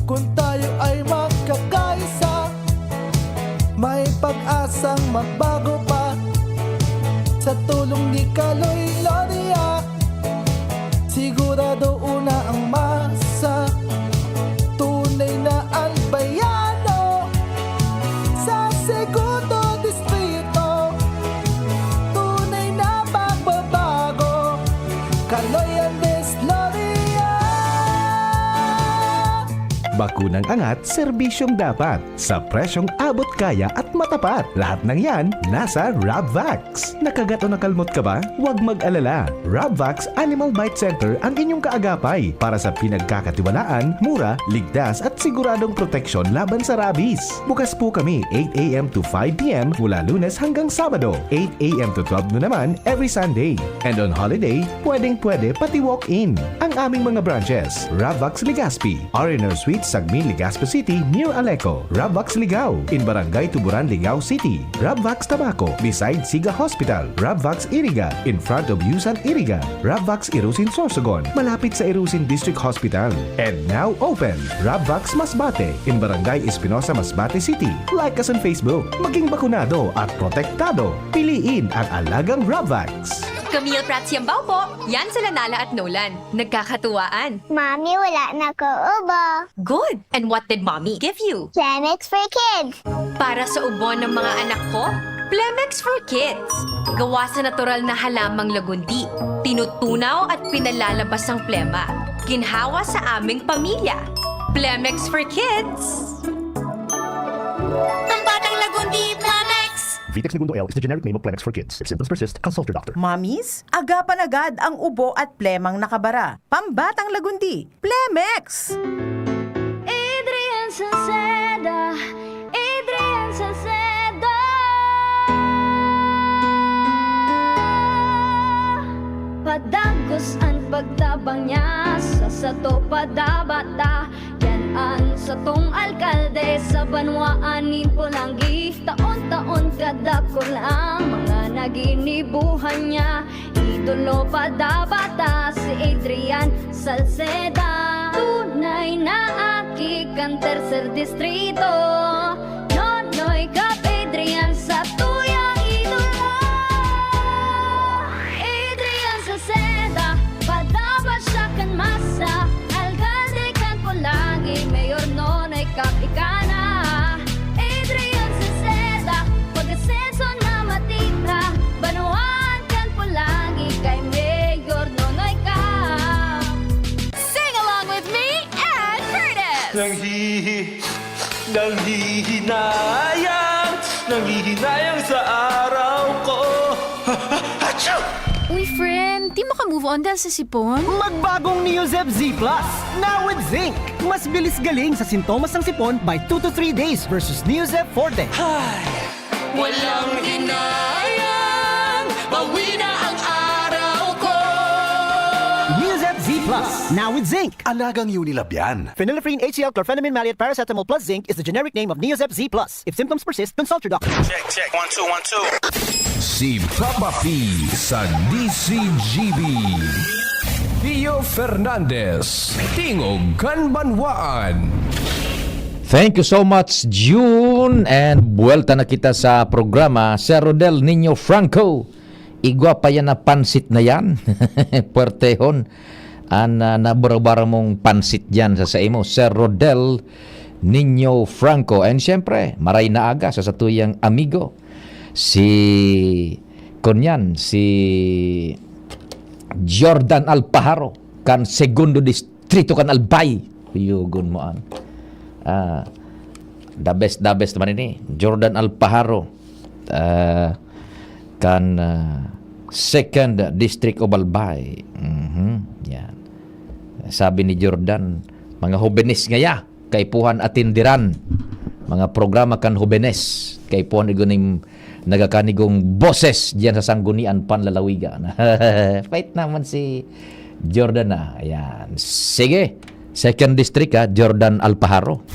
Kung tayo ay magkakaisa, may pag-asang magbago pa. Sa tulong ni Kaloy Gloria, sigurado una ang masa. Tunay na albayano sa Segundo Distrito. Tunay na pagbabago, Kaloy Andres Gloria. Bakunang angat, serbisyong dapat, sa presyong abot kaya at matapat. Lahat ng yan, nasa Rabvax. Nakagat o nakalmot ka ba? Huwag mag-alala. Rabvax Animal Bite Center ang inyong kaagapay para sa pinagkakatiwalaan, mura, ligtas at siguradong proteksyon laban sa rabies. Bukas po kami eight a.m. to five p.m. mula Lunes hanggang Sabado, eight a.m. to twelve noon naman every Sunday. And on holiday, pwedeng-pwede pati walk-in. Ang aming mga branches, Rabvax Legazpi, R and R Suite, Sagmin, Legazpi City, near Aleco, Rabvax Ligao, in Barangay Tuburan, Ligao City, Rabvax Tabaco, beside Siga Hospital, Rabvax Iriga, in front of Yusan Iriga, Rabvax Irusin, Sorsogon, malapit sa Irusin District Hospital. And now open, Rabvax Masbate, in Barangay Espinosa, Masbate City. Like us on Facebook. Maging bakunado at protektado. Piliin ang alagang Rabvax. Camille Prats Yambao po. Yan sila Nala at Nolan. Nagkakatuwaan. Mami, wala na ko ubo. Good! And what did Mommy give you? Plemex for Kids. Para sa ubo ng mga anak ko, Plemex for Kids. Gawa sa natural na halamang lagundi. Tinutunaw at pinalalabas ang plema. Ginhawa sa aming pamilya. Plemex for Kids. Pambatang Lagundi, Plemex! Vitex Negundo L is the generic name of Plemex for Kids. If symptoms persist, consult your doctor. Mommies, agapan agad ang ubo at plemang nakabara. Pambatang Lagundi, Plemex! Adrian Salceda, Adrian Salceda. Padagos an pagtabang niya sa sato padabata. Yan an satong alkalde sa banwaan nin Polangui. Taon-taon kadakul ang mga Ginibuhan niya, idolo pa dapat si Adrian Salceda. Tunay na aki kan Tercer Distrito, Nonoy Cap Adrian sa tuyang idolo. Adrian Salceda, padaba siya kan masa, alkalde kan Polangui, Mayor Nonoy Cap ika na. Adrian Salceda, pag-asenso na matira, banwaan kan Polangui kay Mayor Nonoy Cap. Sing along with me and Curtis! Nanghihi-, nanghihinayang, nanghihinayang sa araw ko. Ha, ha, achoo! Uy, friend, di mo ka move on dahil sa sipon? Magbagong Neozep Z Plus, now with zinc. Mas bilis galing sa sintomas ng sipon by two to three days versus Neozep Forte. Hay! Walang hinayang, bawi na ang araw ko. Neozep Z Plus, now with zinc. Alagang Unilab yan. Phenylephrine H C L, chlorphenamine maleate, paracetamol plus zinc is the generic name of Neozep Z Plus. If symptoms persist, consult your doctor. Check, check. One, two, one, two. Si Papa P sa D C G B. Pio Fernandez, Tingog kan Banwaan. Thank you so much, June. And buwelta na kita sa programa. Sir Rodel Nino Franco, igwa pa yan na pansit na yan. Puwertehon an, ah, nabura-bara mong pansit diyan sa saimo, Sir Rodel Nino Franco. And siyempre, maray na aga sa satuyang amigo, si, kunyan, si Jordan Alpajaro, kan Segundo Distrito kan Albay. Kuyugon mo an. Ah, the best, the best naman ini. Jordan Alpajaro, ah, kan, ah, Second District of Albay. Mhm, yan. Sabi ni Jordan, mga hobenes ngaya, kaipuhan atindiran. Mga programa kan hobenes, kaipuhan igo ning nagakanigong boses diyan sa Sanggunian Panlalawigan. Pait naman si Jordan na. Ayan. Sige. Second District, ha, Jordan Alpajaro.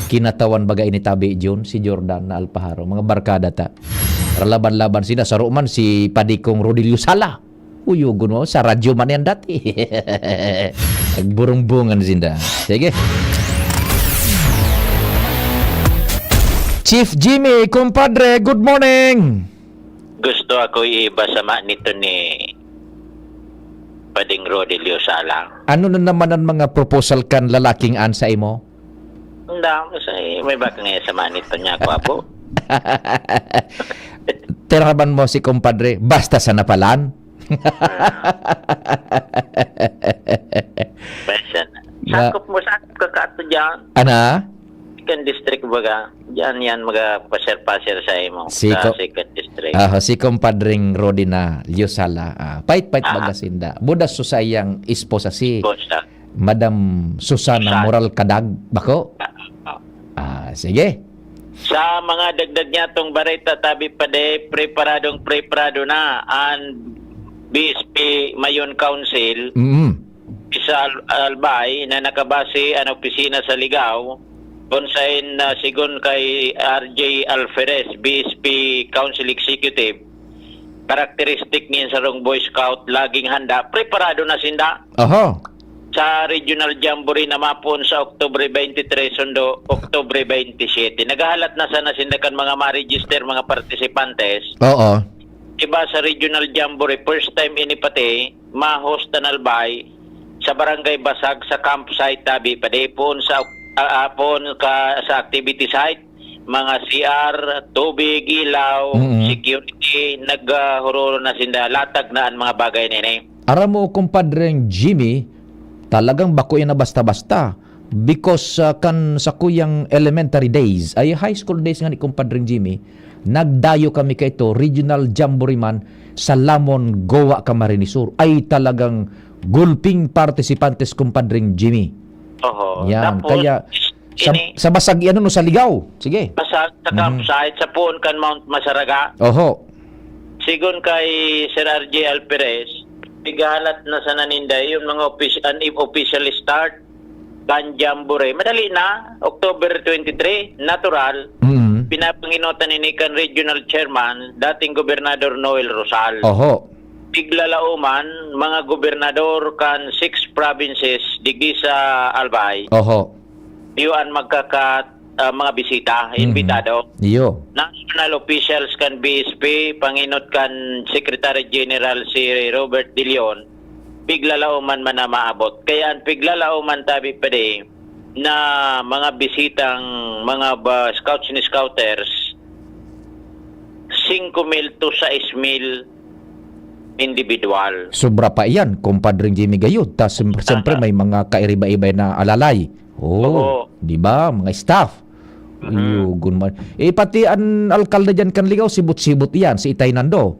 Kinatawan baga ini tabi, Jun, si Jordan na Alpajaro. Mga barkada ta. Ralaban-laban sila. Saro man si Padikong Rodilio Sala. Uyugon mo, sa radyo man yan dati. Nagburumbungan sinda. Sige. Chief Jimmy, kumpadre, good morning. Gusto ako iiba sama nito ni Pading Rodilio Sala. Ano na naman ang mga proposal kan lalaking an sa imo? Ang dami sa, eh, may baka nga sama nito niya, kwapo. Tiraban mo si kumpadre, basta sa napalan. Basta na. Na- Sakop mo, sakop ka kato dyan. Ana? Second District, baga. Diyan yan, mga pasir-pasir sa imo, Si sa ko-, Second District. Ah, si Compadring Rodi na Liosala. Ah, pait-pait Ah. baga sinda. Budas so sayang esposa si Esposa. Madam Susana Susana. Moral Kadag, bako? Ah, ah. Ah, sige. Sa mga dagdag niya tong bareta, tabi pa de, preparadong preparado na ang B S P Mayon Council. Mm. Sa Al-, Albay na nakabase ang opisina sa Ligao, kung saan, ah, sigon kay R J Alferez, B S P Council Executive, karakteristik nin sarong Boy Scout, laging handa, preparado na sinda. Aha. Sa Regional Jamboree na mapon sa Oktubre twenty-three, sundo, Oktubre twenty-seven. Naghahalat na sana sinda kan mga ma-register, mga participantes. Oo. Iba sa Regional Jamboree, first time ini pati, ma-host an Albay sa Barangay Basag, sa campsite, tabi, padipon sa, ah, apon ka, sa activity site, mga C R, tubig, ilaw, Mm-mm. security, naghururo na sinda, latag na ang mga bagay na ini. Aram mo, Kumpadreng Jimmy, talagang bako yan na basta-basta. Because, ah, kan sakuyang elementary days, ay high school days nga ni Kumpadreng Jimmy, nagdayo kami kaito, Regional Jamboree man, sa Lamon, Goa, Camarines Sur. Ay talagang gulping participantes, Kumpadreng Jimmy. Oho. Yan. Tapos, Kaya, sa, ini sa Basag, ano, no, sa Ligao. Sige. Basag, sa Mhm. campsite, sa puon kan Mount Masaraga. Oho. Sigon kay Sir R J Alperes, igahalat na sana ninda yung mga offic-, an official start kan Jamboree. Madali na, October twenty-three, natural. Mm. Pinapanginotan ini kan Regional Chairman, dating Gobernador Noel Rosal. Oho. Piglalauman, mga gobernador kan six provinces digdi sa Albay. Oho. Iyo an magkaka-, ah, mga bisita, Mhm. imbitado. Iyo. National officials kan B S P, panginot kan Secretary General si Robert De Leon, piglalauman man na maabot. Kaya an piglalauman tabi pa di na mga bisitang mga ba, scouts ni scouters, singko mil to sais mil individual. Sobra pa iyan, kumpadring Jimmy Gayud. Tas, sim- siyempre, may mga kairiba-iba na alalay. Oh, Oo. Di ba? Mga staff. Mhm. Yugon man. Eh, pati an alkalde dyan kan Ligao, sibot-sibot iyan, si Itay Nando.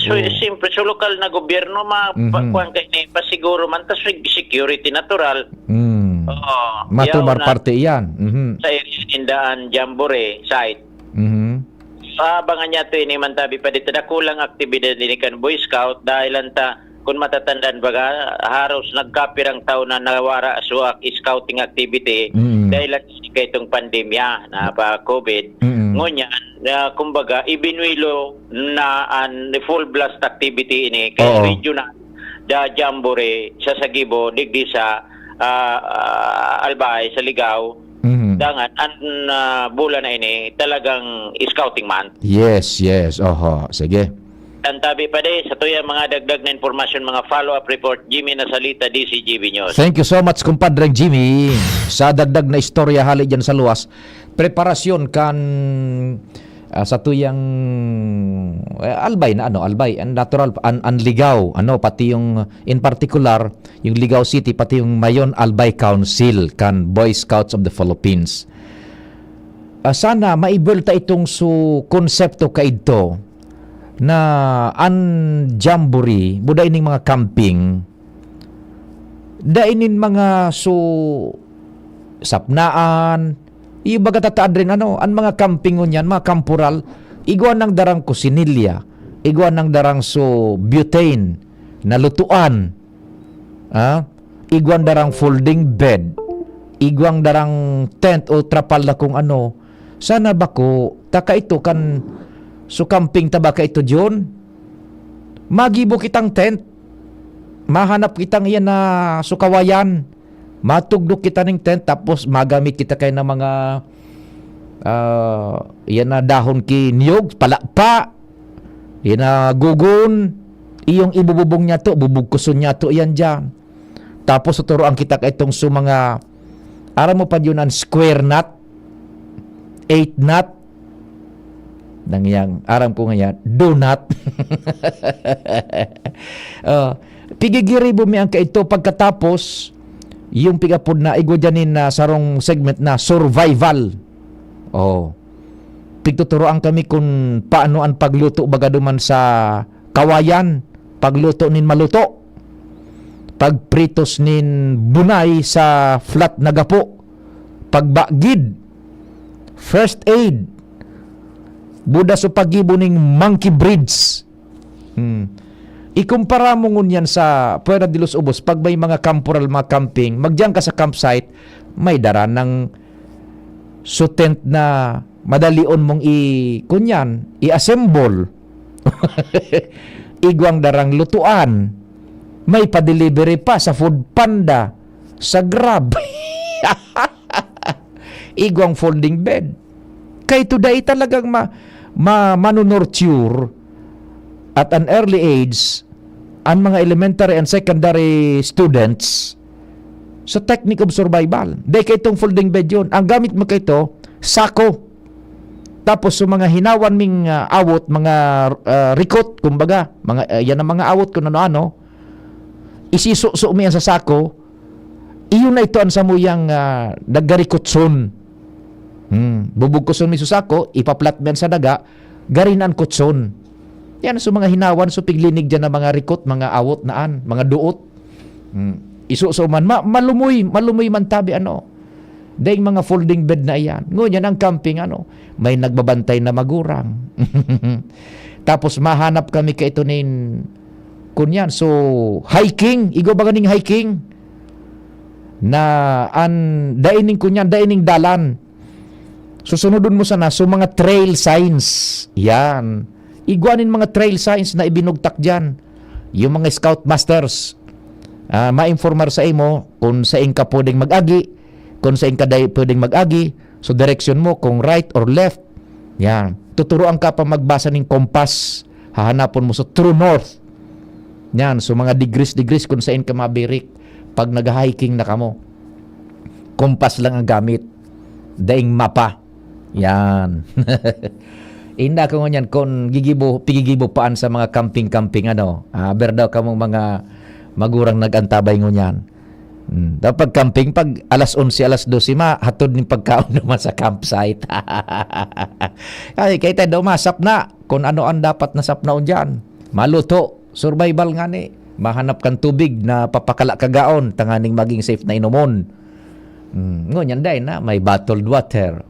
So, Oo. siyempre, sa lokal na gobyerno, ma, Mhm. pa, kuwan kayo na, pasiguro man, tas sec-, security natural. Mm. Oo. Matumar Yaw na parte iyan. Mhm. Sa area nindaan Jamboree site. Mhm. Sa abangan niya to, ini man tabi pa dito, dakulang aktibidad ini kan Boy Scout dahil ang ta, kung matatandaan baga, haros nagkapirang taon na nawara so scouting activity Mm. dahil lang kay itong pandemya na pa COVID. Mm. Ngunyan, na, kumbaga, ibinwilo na an full blast activity ini kay Oo. regional da Jamboree sa Sagibo, digdi sa, ah, ah, Albay, sa Ligao. Mhm. Dangan, an, ah, bulan na ini, talagang scouting month. Yes, yes. Oho. Sige. Ang tabi pa di, sa tuya mga dagdag na impormasyon, mga follow-up report, Jimmy Nasalita, D C G B News. Thank you so much, kumpadreng Jimmy. Sa dagdag na istorya hali dyan sa luwas, preparasyon kan, ah, sa tuyang, eh, Albay na ano, Albay, ang natural, an, an Ligao, ano, pati yung, in particular, yung Ligao City, pati yung Mayon Albay Council kan Boy Scouts of the Philippines. Ah, sana maibuwelta itong su konsepto kaidto na an jamboree, buda ining mga camping, dai nin mga su sapnaan, ibaga tataad rin ano, an mga camping ngunyan, mga kamporal, igwa nang darang kusinilya, igwa nang darang su butane na lutuan, ah, igwang darang folding bed, igwang darang tent o trapal na kung ano. Sana bako, taka ito kan su camping ta baka ito, John. Magibo kitang tent. Mahanap kitang iyan na su kawayan. Matugdok kita ning tent, tapos magamit kita kay na mga, ah, iyan na dahon ki niyog, palapa, iyan na gugon, iyong ibububong niya to, bubugkuson niya to, iyan dyan. Tapos tuturuan kita kay itong su mga, aram mo pa yun ang square knot, eight knot, nangyang, aram ko ngayon, donut. Oh, pigigiribo mi ang kaito pagkatapos, yung pigapod na, igwa dyan na sarong segment na survival. Oh. Pigtuturoan kami kung paano ang pagluto baga duman sa kawayan, pagluto nin maluto, pagpritos nin bunay sa flat na gapo, pagbagid, first aid, buda sa paggibo ning monkey bridge. Hmm. Ikumpara mo ngunyan sa Puerta de los Ubos, pag may mga kamporal, mga camping, magdiyan ka sa campsite, may dara ng su tent na madalion mong i-, kunyan, i-assemble. Igwang darang lutuan. May pa-delivery pa sa Food Panda, sa Grab. Igwang folding bed. Kay today talagang ma-, ma-, manunurture at an early age, an mga elementary and secondary students sa technique of survival. Dahil kay itong folding bed yun. Ang gamit mo kay ito, sako. Tapos sa mga hinawan ming, ah, awot, mga, ah, rikot, kumbaga, mga, ah, yan ang mga awot kung ano-ano, isisuso mo yan sa sako, iyon na ito ang samuyang, ah, naggarikotson. Hmm, bubugkoson mi sa sako, ipaplat mi yan sa daga, gari na an kotson. Yan, so mga hinawan, so piglinig dyan na mga rikot, mga awot na an, mga duot. Hmm. Isuso man, ma-, malumoy, malumoy man tabi, ano. Daing mga folding bed na iyan. Ngunyan, ang camping, ano, may nagbabantay na magurang. Tapos mahanap kami kay ito nin, kunyan, so, hiking, igwa ba ganing hiking? Na an, daining kunyan, daining dalan. Susunodon mo sana so mga trail signs. Yan. Igwa nin mga trail signs na ibinugtak diyan. Yung mga scoutmasters, ah, ma-informar sa imo kung sain ka pwedeng mag-agi, kung sain ka dai pwedeng mag-agi, so direksyon mo kung right or left. Yan. Tuturuan ka pa magbasa ning kompas. Hahanapon mo sa true north. Yan, so mga degrees, degrees kung sain ka mabirik pag nag-hiking na kamo. Kompas lang ang gamit. Daing mapa. Yan. Inda ko ngunyan kun gigibo, pigigibo paan sa mga camping-camping, ano. Ah, aber daw kamong mga magurang nag-antabay ngunyan. Hmm, dapat camping pag alas onse, alas dose, mahatod ning pagkaon naman sa campsite. Ay, kay tayo daw masapna kung ano ang dapat na sapnaon diyan. Maluto, survival ngani. Mahanap kang tubig na papakala kagaon, tanganing maging safe na inomon. Hmm, ngunyan dai na, may bottled water.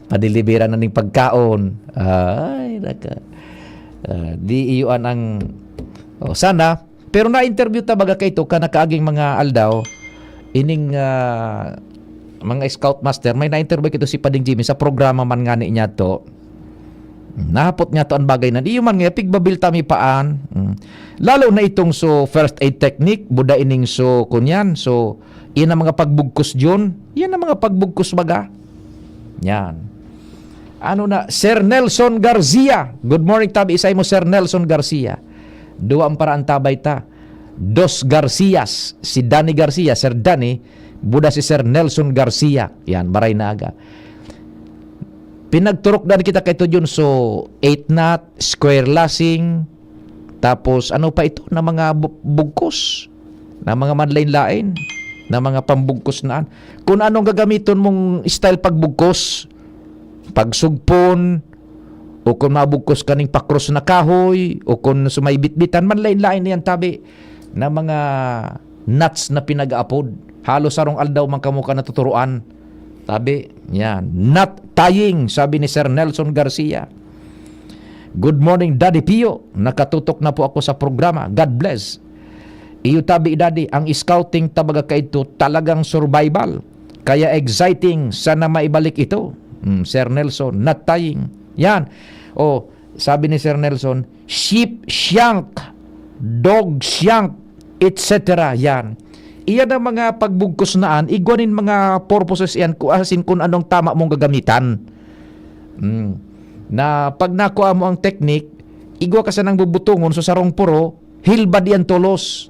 Padilibiran na ning pagkaon. Ay, naka. Ah, di iyon ang, oh, sana. Pero na-interview ta baga kaito kan nakaaging mga aldaw, ining, ah, mga scoutmaster, may na-interview kaito si Pading Jimmy sa programa man ngani niya to. Nahapot niya to ang bagay na, di man nga, pigbabilta mi paan. Mm. Lalo na itong so first aid technique, buda ining so kunyan, so, iyan ang mga pagbugkos diyon, iyan ang mga pagbugkos baga. Yan. Ano na, Sir Nelson Garcia. Good morning, tabi isay mo, Sir Nelson Garcia. Duwa ang paraantabay ta. Dos Garcias. Si Danny Garcia, Sir Danny. Buda si Sir Nelson Garcia. Yan, maray na aga. Pinagturok dan kita kay Tudyon. So, eight knot, square lashing, tapos ano pa ito na mga bu-, bugkos, na mga manlain-lain, na mga pambugkos na an-, kung anong gagamiton mong style pagbugkos, pagsugpon, o kung mabugkos kaning pakros na kahoy, o kung sa may bitbitan, manlain-lain na yan, tabi, na mga knots na pinag-aapod. Halos sarong aldaw man kamo ka natuturoan. Tabi, yan. Knot tying, sabi ni Sir Nelson Garcia. Good morning, Daddy Pio. Nakatutok na po ako sa programa. God bless. Iyo tabi, Daddy, ang scouting tabaga kaito talagang survival. Kaya exciting. Sana maibalik ito. Hmm, Sir Nelson, knot tying. Yan. O, sabi ni Sir Nelson, sheep shank, dog shank, et cetera. Yan. Iyan ang mga pagbugkos na an, igwa nin mga purposes iyan, ku-, as in, kung anong tama mong gagamitan. Mm. Na pag nakuha mo ang technique, igwa ka sanang bubutongon sa sarong puro, hilbad iyan tolos.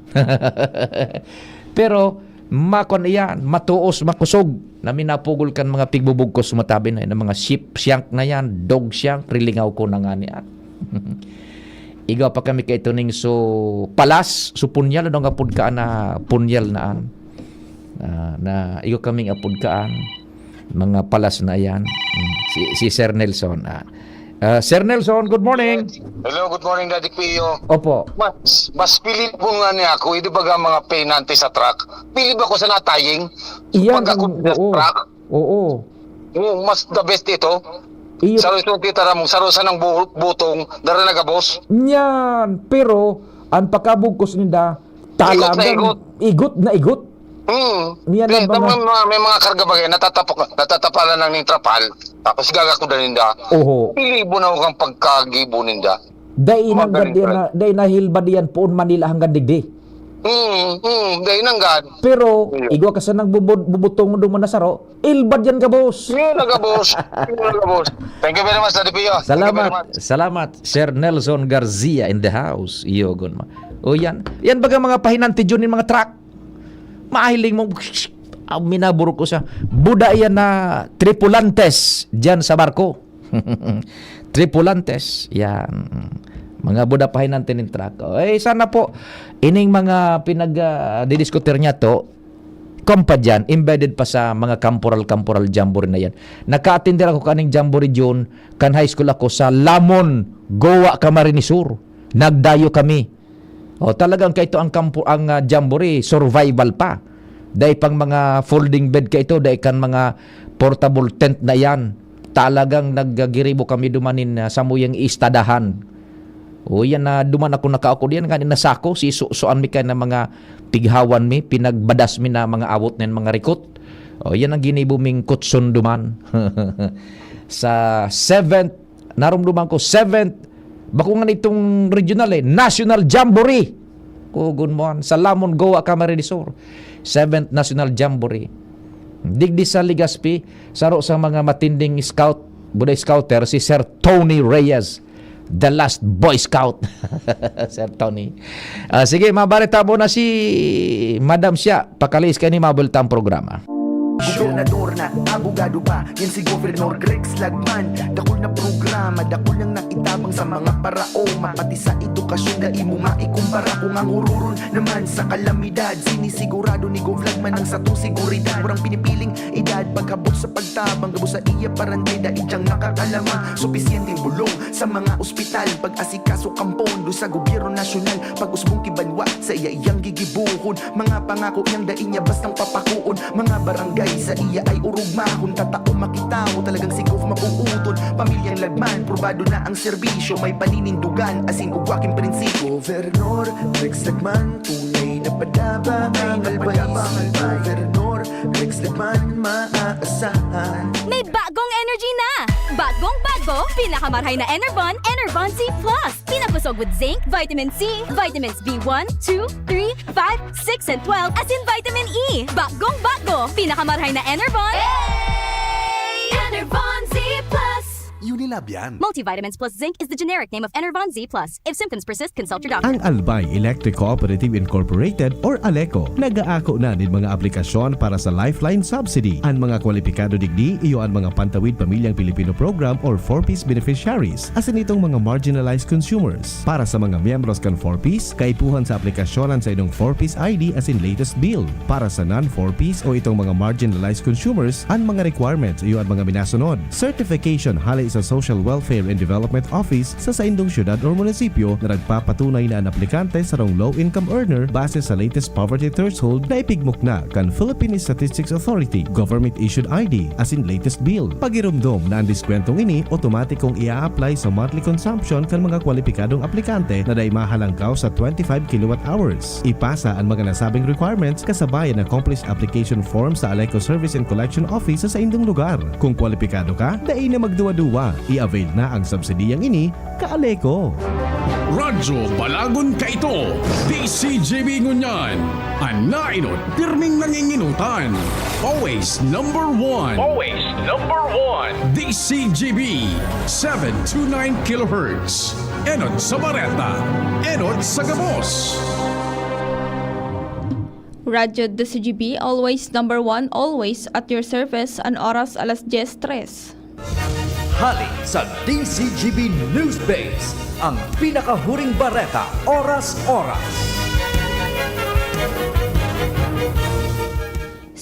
Pero, makon iyan, matuos, makosog, na minapugol kan mga pigbubugkos matabi na, na mga sheep shank na yan, dog shank, rilingaw ko na nga niyan. Igwa pa kami kay Tuning so palas, so punyal, ano nga pud ka na punyal na an? Ah, na igwa kaming apod kaan, mga palas na yan. Mm, si, si Sir Nelson, ah. Ah, Sir Nelson, good morning. Hello, good morning, Daddy Pio. Opo. Mas, mas pili po nga niya ako, hindi baga mga penante sa truck. Pili ba ko sa nataying? Iyan, Pag ako oo, sa truck, oo. Oo, mas the best ito. Iyo. Saro ito titaram, saro sa nang bu-, butong, dara na gabos. Niyan, pero ang pakabugkos ninda, Igot na talagang igot. Igot na igot. Hmm. Niyan Kaya ang mga may, mga, may mga karga bagay, natatapak, natatapalan lang ng trapal, tapos gagakudan ninda. Oho. Pilibo na kang pagkagibo ninda. Dai Magaling nanggad yan ka. Na, dai nahilbad yan poon Manila hanggang digdi. Hmm, hmm, dai nanggad. Pero, Iyo. Igwa ka sa nang bubud-, bubutong duman na saro, ilbad yan, gabos. Yun na, gabos. Yun na, gabos. Thank you very much, Daddy Pio. Thank you very Salamat. Much. Salamat, Sir Nelson Garcia in the house. Iyo, gun ma. O, yan. Yan baga mga pahinanti dyan yung mga truck. Mahiling mo, ah, minaburo ko sa buda yan na tripulantes dyan sa barko. Tripulantes. Yan. Mga buda pahinanti nin truck. O, eh, sana po, ining mga pinag, ah, didiskutir niya to, Kung pa diyan, embedded pa sa mga kamporal-kamporal jamboree na yan. Naka-attend ako kaning jamboree, June, kan high school ako sa Lamon, Goa, Camarines Sur. Nagdayo kami. O, talagang kaito ang kampo-, ang, ah, jamboree, survival pa. Dai pang mga folding bed kaito, dai kan mga portable tent na yan. Talagang naggagiribo kami duman nin, ah, samuyang istadahan. O, yan na duman ako nakaukod yan, ngani na sako, si su-, suan mi kaya na mga pighawan mi, pinagbadas mi na mga awot na yan, mga rikot. O, yan ang ginibo ming kutsunduman. Sa seventh, narumduman ko, seventh, bako nga nitong regional eh, National Jamboree. Kugon mo an, sa Lamon, Goa, Camarines Sur. Seventh National Jamboree. Digdi sa Legazpi, saro sa mga matinding scout, Buday Scouter, si Sir Tony Reyes, the last Boy Scout. Sir Tony. Ah, sige, mabareta mo na si Madam siya. Pakaliis kaini, mabalita ang programa. Gobernador na, abogado pa, yan si Governor Rex Lagman. Dakul na programa, dakul nang naitabang sa mga parao. Mapati sa edukasyon, dai mo maikumpara. Kung ang hururon naman sa kalamidad, sinisigurado ni Gov Lagman ang satong seguridad. Warang pinipiling edad, paghabot sa pagtabang, gabos sa iya parantay, dai diyang makakalaman. Supisyenteng bulong sa mga ospital, pag-asikaso kan pondo sa gobyerno nasyonal, pag-usbong ki banwa, sa iya iyang gigibuhon. Mga pangako niyang dai niya bastang papakuon. Mga barangay sa iya ay orog mahon. Tatao makitawo, talagang si Gov mapuuton. Pamilyang Lagman, probado na ang serbisyo. May paninindugan, asin ugwa king prinsipyo. Gobernador Rex Lagman, tunay na padaba ang albaysi. Gobernador Rex Lagman, maaasahan. May bagong energy na! Bagong bago, pinakamarhay na Enervon, Enervon Z plus. Pinakosog with zinc, vitamin C, vitamins B one, two, three, five, six, and twelve, asin vitamin E. Bagong bago, pinakamarhay na Enervon. Enervon Z plus. Unilab yan. Multivitamins plus zinc is the generic name of Enervon Z plus. If symptoms persist, consult your doctor. Ang Albay Electric Cooperative Incorporated or ALECO nag-aako na nin mga aplikasyon para sa Lifeline Subsidy. An mga kwalipikado digdi iyo an mga Pantawid Pamilyang Pilipino Program or four Ps beneficiaries, asin itong mga marginalized consumers. Para sa mga miyembros kan four Ps, kaipuhan sa aplikasyon an saindong four Ps I D asin latest bill. Para sa non-four Ps o itong mga marginalized consumers, an mga requirements iyo an mga minasunod. Certification hale sa Social Welfare and Development Office sa saindong syudad or munisipyo na nagpapatunay na an aplikante sarong low-income earner base sa latest poverty threshold na ipigmukna kan Philippine Statistics Authority, government-issued I D, asin latest bill. Pagiromdom na an diskwentong ini otomatikong i-a-apply sa monthly consumption kan mga kwalipikadong aplikante na dai mahalangkaw sa twenty-five kilowatt hours. Ipasa an mga nasabing requirements kasabay an accomplished application form sa ALECO Service and Collection Office sa saindong lugar. Kung kwalipikado ka, dai na magduwa-duwa. I-avail na ang subsidiyang ini, ka-ALECO. Radyo Balagon Kaito, D C G B Ngunyan. An naenot, pirming nanginginutan. Always number one. Always number one. D C G B, seven two nine kilohertz. Enot sa bareta, enot sa gabos. Radyo D C G B, always number one, always at your service, an oras alas dyes tres. Hali sa D C G B News Base, ang pinakahuring bareta, oras-oras.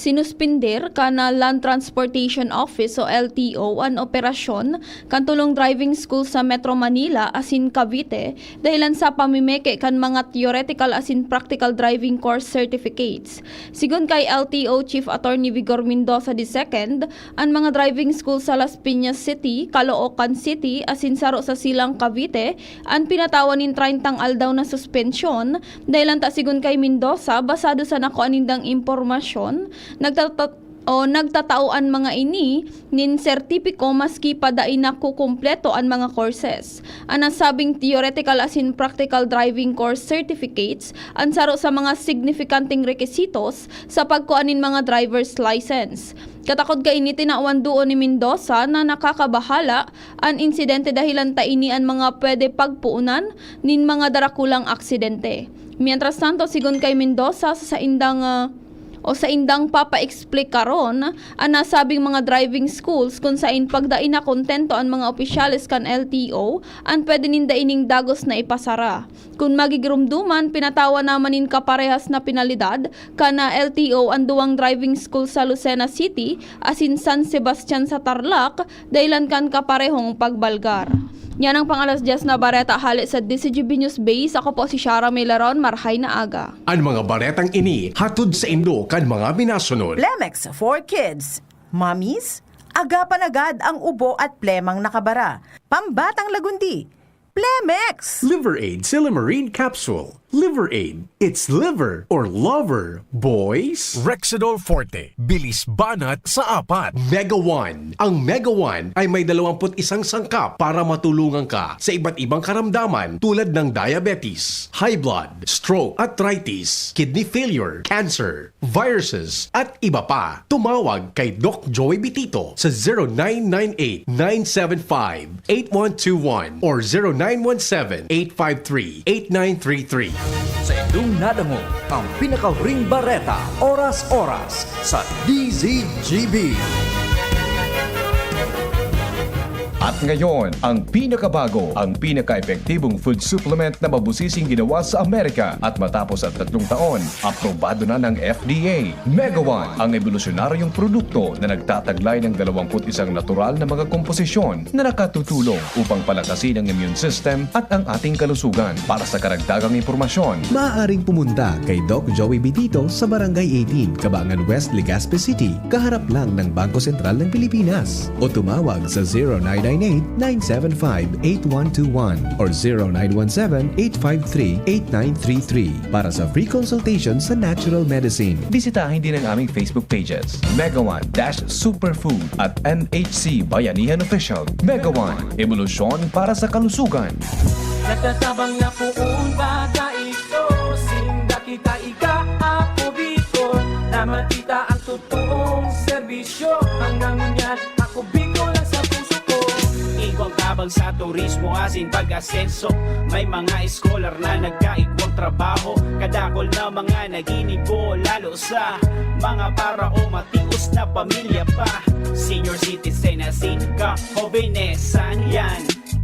Sinuspender kan Land Transportation Office o L T O an operasyon kan tulong driving school sa Metro Manila asin Cavite dahilan sa pamimeke kan mga theoretical asin practical driving course certificates. Sigon kay L T O Chief Attorney Vigor Mendoza the second, an mga driving school sa Las Piñas City, Caloocan City, asin saro sa Silang, Cavite, an pinatawan nin treyntang aldaw na suspensyon, dahilan ta sigon kay Mendoza, basado sa nakua nindang impormasyon, nagtata- o nagtatao an mga ini nin sertipiko maski pa dai nakukumpleto an mga courses. An nasabing theoretical asin practical driving course certificates an saro sa mga signifikanteng requisitos sa pagkua nin mga driver's license. Katakod kaini, tinawan duon ni Mendoza na nakakabahala an insidente dahilan ta ini an mga pwede pagpoonan nin mga darakulang aksidente. Mientras tanto, sigon kay Mendoza, sa saindang, ah, o saindang papaeksplikaron an nasabing mga driving schools kun sain pagdai na kontento an mga opisyales kan L T O an pwede ninda ining dagos na ipasara. Kun magigiromdoman, pinatawan naman nin kaparehas na penalidad kan L T O an duwang driving school sa Lucena City asin San Sebastian sa Tarlac dahilan kan kaparehong pagbalgar. Yan ang pang-alas dyes na bareta hale sa D C G B News Base. Ako po si Shara Milaron. Marhay na aga. An mga baretang ini hatod saindo kan mga minasunod. Plemex for Kids. Mommies, agapan agad ang ubo at plemang nakabara. Pambatang lagundi. Plemex! Liver Aid Silymarin Capsule. Liver Aid. It's liver or lover, boys. Rexidol Forte. Bilis banat sa apat. Mega One. Ang Mega One ay may dalawamput isang sangkap para matulungan ka sa iba't ibang karamdaman tulad ng diabetes, high blood, stroke, arthritis, kidney failure, cancer, viruses, at iba pa. Tumawag kay Doc Joey Bitito sa zero nine nine eight nine seven five eight one two one or zero nine one seven eight five three eight nine three three. Sa inyong nadangog ang pinakahuring bareta, oras-oras, sa D Z G B. At ngayon, ang pinakabago, ang pinaka-epektibong food supplement na mabusising ginawa sa Amerika. At matapos ang tatlong taon, aprobado na ng F D A. Mega One, ang ebolusyonaryong produkto na nagtataglay ng dalawamput isang natural na mga komposisyon na nakatutulong upang palakasin ang immune system at ang ating kalusugan. Para sa karagdagang impormasyon, maaaring pumunta kay Doc Joey Bitito sa Barangay eighteen, Kabangan West, Legazpi City, kaharap lang ng Bangko Sentral ng Pilipinas. O tumawag sa zero nine nine eight nine seven five eight one two one or zero nine one seven eight five three eight nine three three para sa free consultation sa natural medicine. Bisitahin din ang aming Facebook pages, Mega One dash Superfood at M H C Bayanihan Official. Mega One, ebolusyon para sa kalusugan. Nagtatabang na poon baga ito, sinda kita ika, ako Bicol, na makita ang totoong serbisyo. Hanggang ngunyan, ako Bicol ang sa puso ko. Igwang tabang sa turismo asin pag-asenso. May mga scholar na nagkaigwang trabaho. Kadakol na mga naginibo, lalo sa mga para o matios na pamilya pa. Senior citizen asin kahobenesan, yan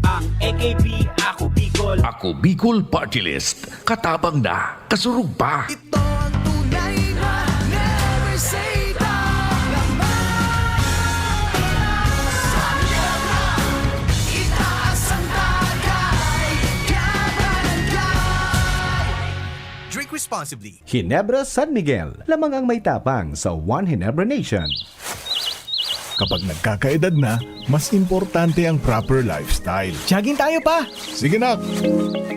ang A K P, Ako Bicol. Ako Bicol Party List. Katabang na, kasurog pa. Ito ang tunay na never say die. Laman sa hirap na itaas ang tagay. Kabarangay. Drink responsibly. Ginebra San Miguel, lamang ang may tapang sa One Ginebra Nation. Kapag nagkakaedad na, mas importante ang proper lifestyle. Jogging tayo, pa! Sige, nak!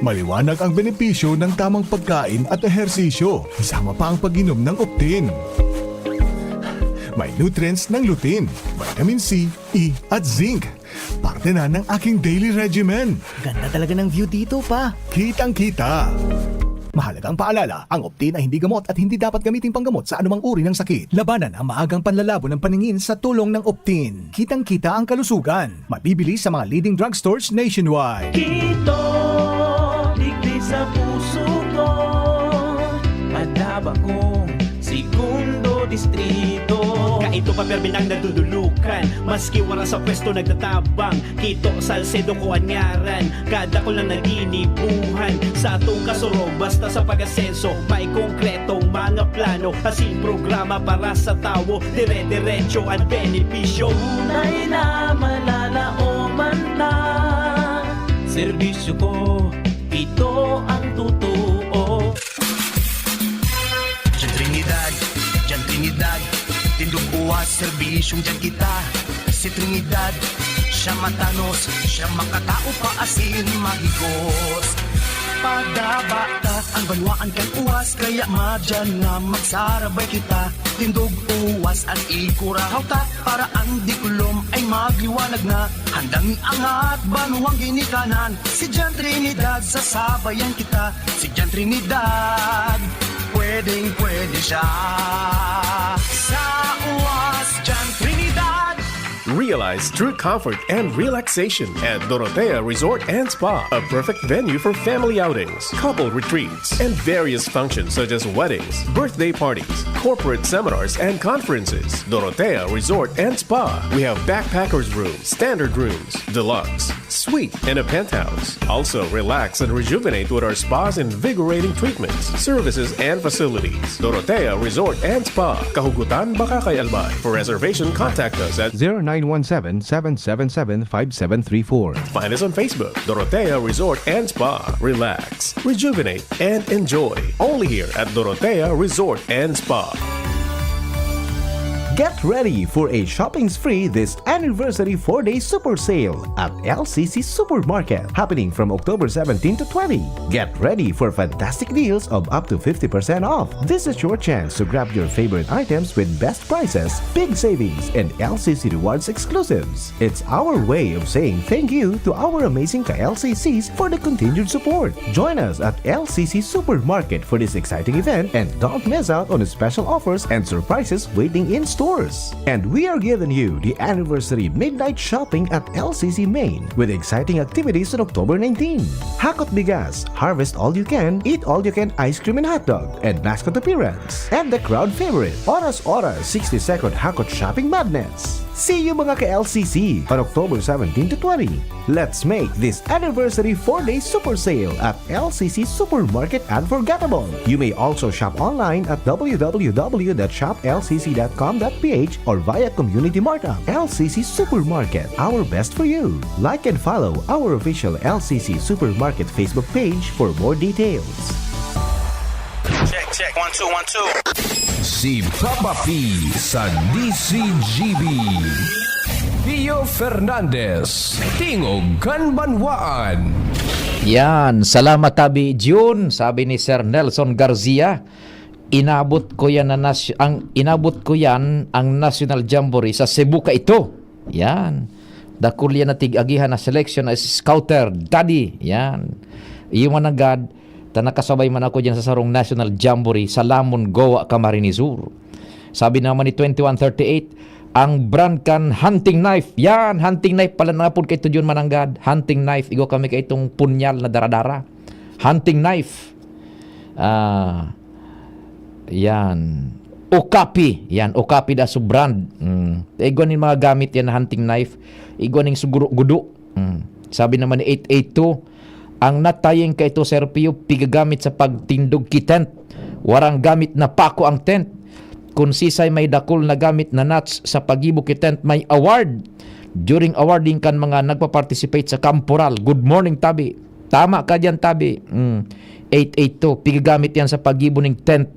Maliwanag ang benepisyo ng tamang pagkain at ehersisyo, kasama pa ang pag-inom ng Optin. May nutrients ng lutein, vitamin C, E, at zinc. Parte na ng aking daily regimen. Ganda talaga ng view dito, pa. Kitang-kita. Mahalagang paalala, ang Optin ay hindi gamot at hindi dapat gamiting panggamot sa anumang uri ng sakit. Labanan ang maagang panlalabo ng paningin sa tulong ng Optin. Kitang-kita ang kalusugan. Mabibili sa mga leading drugstores nationwide. Kito, digdi sa puso ko, Adaba kong segundo distrito. Kaito pa permi nang nadudulukan, maski wala sa pwesto nagtatabang. Kito Salcedo ko an ngaran, kadakol na naginibuhan. Sa atong kasurog, basta sa pag-asenso, may konkretong mga plano, asin programa para sa tawo. Dire-diretso an benepisyo. Tunay na malalaoman na serbisyo ko, ito ang totoo. Diyan Trinidad, diyan Trinidad, tindog buwas, serbisyong diyan kita. Si Trinidad, siya matanos, siya makatao pa asin mahigos. Padaba ta an banwaan kan uwas, kaya madyan na magsarabay kita. Tindog uwas an ikurahaw ta, para an diklom ay magliwanag na. Handang iangat banwang ginikanan, si Jan Trinidad sasabayan kita. Si Jan Trinidad, pwedeng pwede siya. Sa uwas, Jan Trinidad. Realize true comfort and relaxation at Dorotea Resort and Spa, a perfect venue for family outings, couple retreats, and various functions such as weddings, birthday parties, corporate seminars, and conferences. Dorotea Resort and Spa. We have backpackers room, standard rooms, deluxe, suite, and a penthouse. Also, relax and rejuvenate with our spa's invigorating treatments, services, and facilities. Dorotea Resort and Spa, Kahugutan, Bacacay, Albay. For reservation, contact us at zero nine one seven, seven seven seven, five seven three four. Find us on Facebook, Dorotea Resort and Spa. Relax, rejuvenate, and enjoy. Only here at Dorotea Resort and Spa. Get ready for a shopping spree this anniversary four-day super sale at L C C Supermarket, happening from October seventeen to twenty. Get ready for fantastic deals of up to fifty percent off. This is your chance to grab your favorite items with best prices, big savings, and L C C Rewards exclusives. It's our way of saying thank you to our amazing ka-L C Cs for the continued support. Join us at L C C Supermarket for this exciting event and don't miss out on the special offers and surprises waiting in stores. And we are giving you the anniversary midnight shopping at L C C Main with exciting activities on October nineteen. Hakot Bigas, harvest all you can, eat all you can ice cream and hotdog, and mascot appearance. And the crowd favorite, Oras Oras sixty Second Hakot Shopping Madness. See you, mga ka-L C C, on October seventeen to twenty. Let's make this anniversary four-day super sale at L C C Supermarket unforgettable. You may also shop online at w w w dot shop l c c dot com dot p h or via Community Markup. L C C Supermarket, our best for you. Like and follow our official L C C Supermarket Facebook page for more details. Check, check. One, two, one, two. Si Papa P sa D C G B. Pio Fernandez, Tingog kan Banwaan. Yan, salamat tabi June, sabi ni Sir Nelson Garcia. Inabot ko yan na nas- ang inabot ko yan ang National Jamboree sa Cebu ka ito. Yan. Dakul yan na tig-agihan na selection as scouter, daddy. Yan. Iyo man nanggad, ta nakasabay man ako dyan sa sarong National Jamboree sa Lamon, Goa, Camarines Sur. Sabi naman ni twenty-one thirty-eight, ang brand kan hunting knife. Yan, hunting knife pala na pod kay Tudyon Mananggad. Hunting knife, igo kami kay itong punyal na daradara. Hunting knife. Ah, yan. Okapi. Yan, Okapi da su brand. Mm. Igwa ning mga gamit yan na hunting knife. Igwa ning suguro-gudo. Mm. Sabi naman ni eight eight two, ang nataying kaito, Sir Pio, pigagamit sa pagtindog ki tent. Warang gamit na pako ang tent. Kun sisay may dakul na gamit na nuts sa pagibo ki tent, may award. During awarding kan mga nagpa-participate sa kamporal. Good morning, Tabi. Tama ka diyan, Tabi. Mm. eight eight two, pigagamit yan sa pagibo ning tent.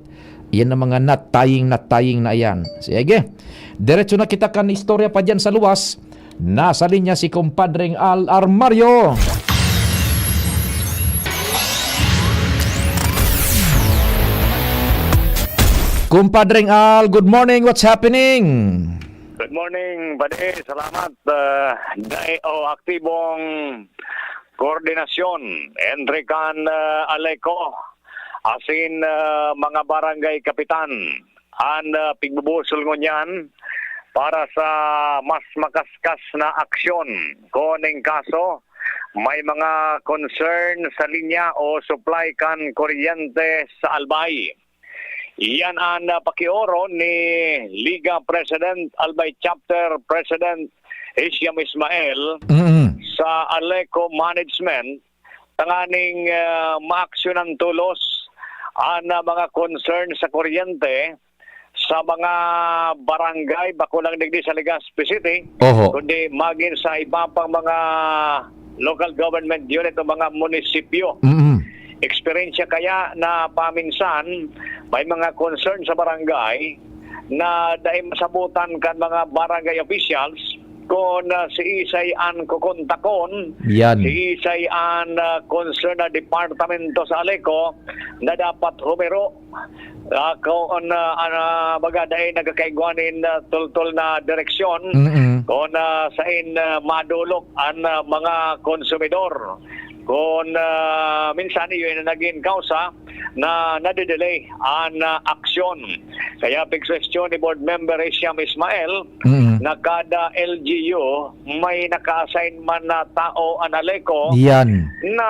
Yan ang mga nataying, nataying na yan. Sige. Diretso na kita kan istorya pa diyan sa luwas. Nasa linya si Kumpadreng Al Armario. Kumpadreng Al, good morning. What's happening? Good morning, Padi. Salamat. Uh, dai o aktibong koordinasyon entre kan uh, Aleco asin uh, mga barangay kapitan an uh, pigbubusol ngunyan para sa mas makaskas na aksyon. Kung ning kaso, may mga concern sa linya o supply kan kuryente sa Albay. Iyan an uh, pakioro ni Liga President, Albay Chapter President Hisham Ismael Mm. sa Aleco Management tanganing uh, maaksyonan tolos an uh, mga concern sa kuryente sa mga barangay, bako lang digdi sa Legazpi City, Oho. kundi magin sa iba pang mga local government unit o mga munisipyo. Mm. Eksperyensya kaya na paminsan may mga concern sa barangay na dai masabutan kan mga barangay officials kung uh, si isay an kukontakon, Yan. si isay an uh, concern na departamento sa Aleco na dapat humiro uh, kung uh, uh, baga dai nagkakaigwa nin uh, tultol na direksyon Mm-mm. kung uh, sain uh, madulok an uh, mga konsumidor. Kung uh, minsan iyo na naging kausa na nadidelay an uh, aksyon. Kaya pigsuwestiyon ni Board Member Hisham Ismael Mm. na kada L G U may naka-assign man na tao an Aleco Yan. na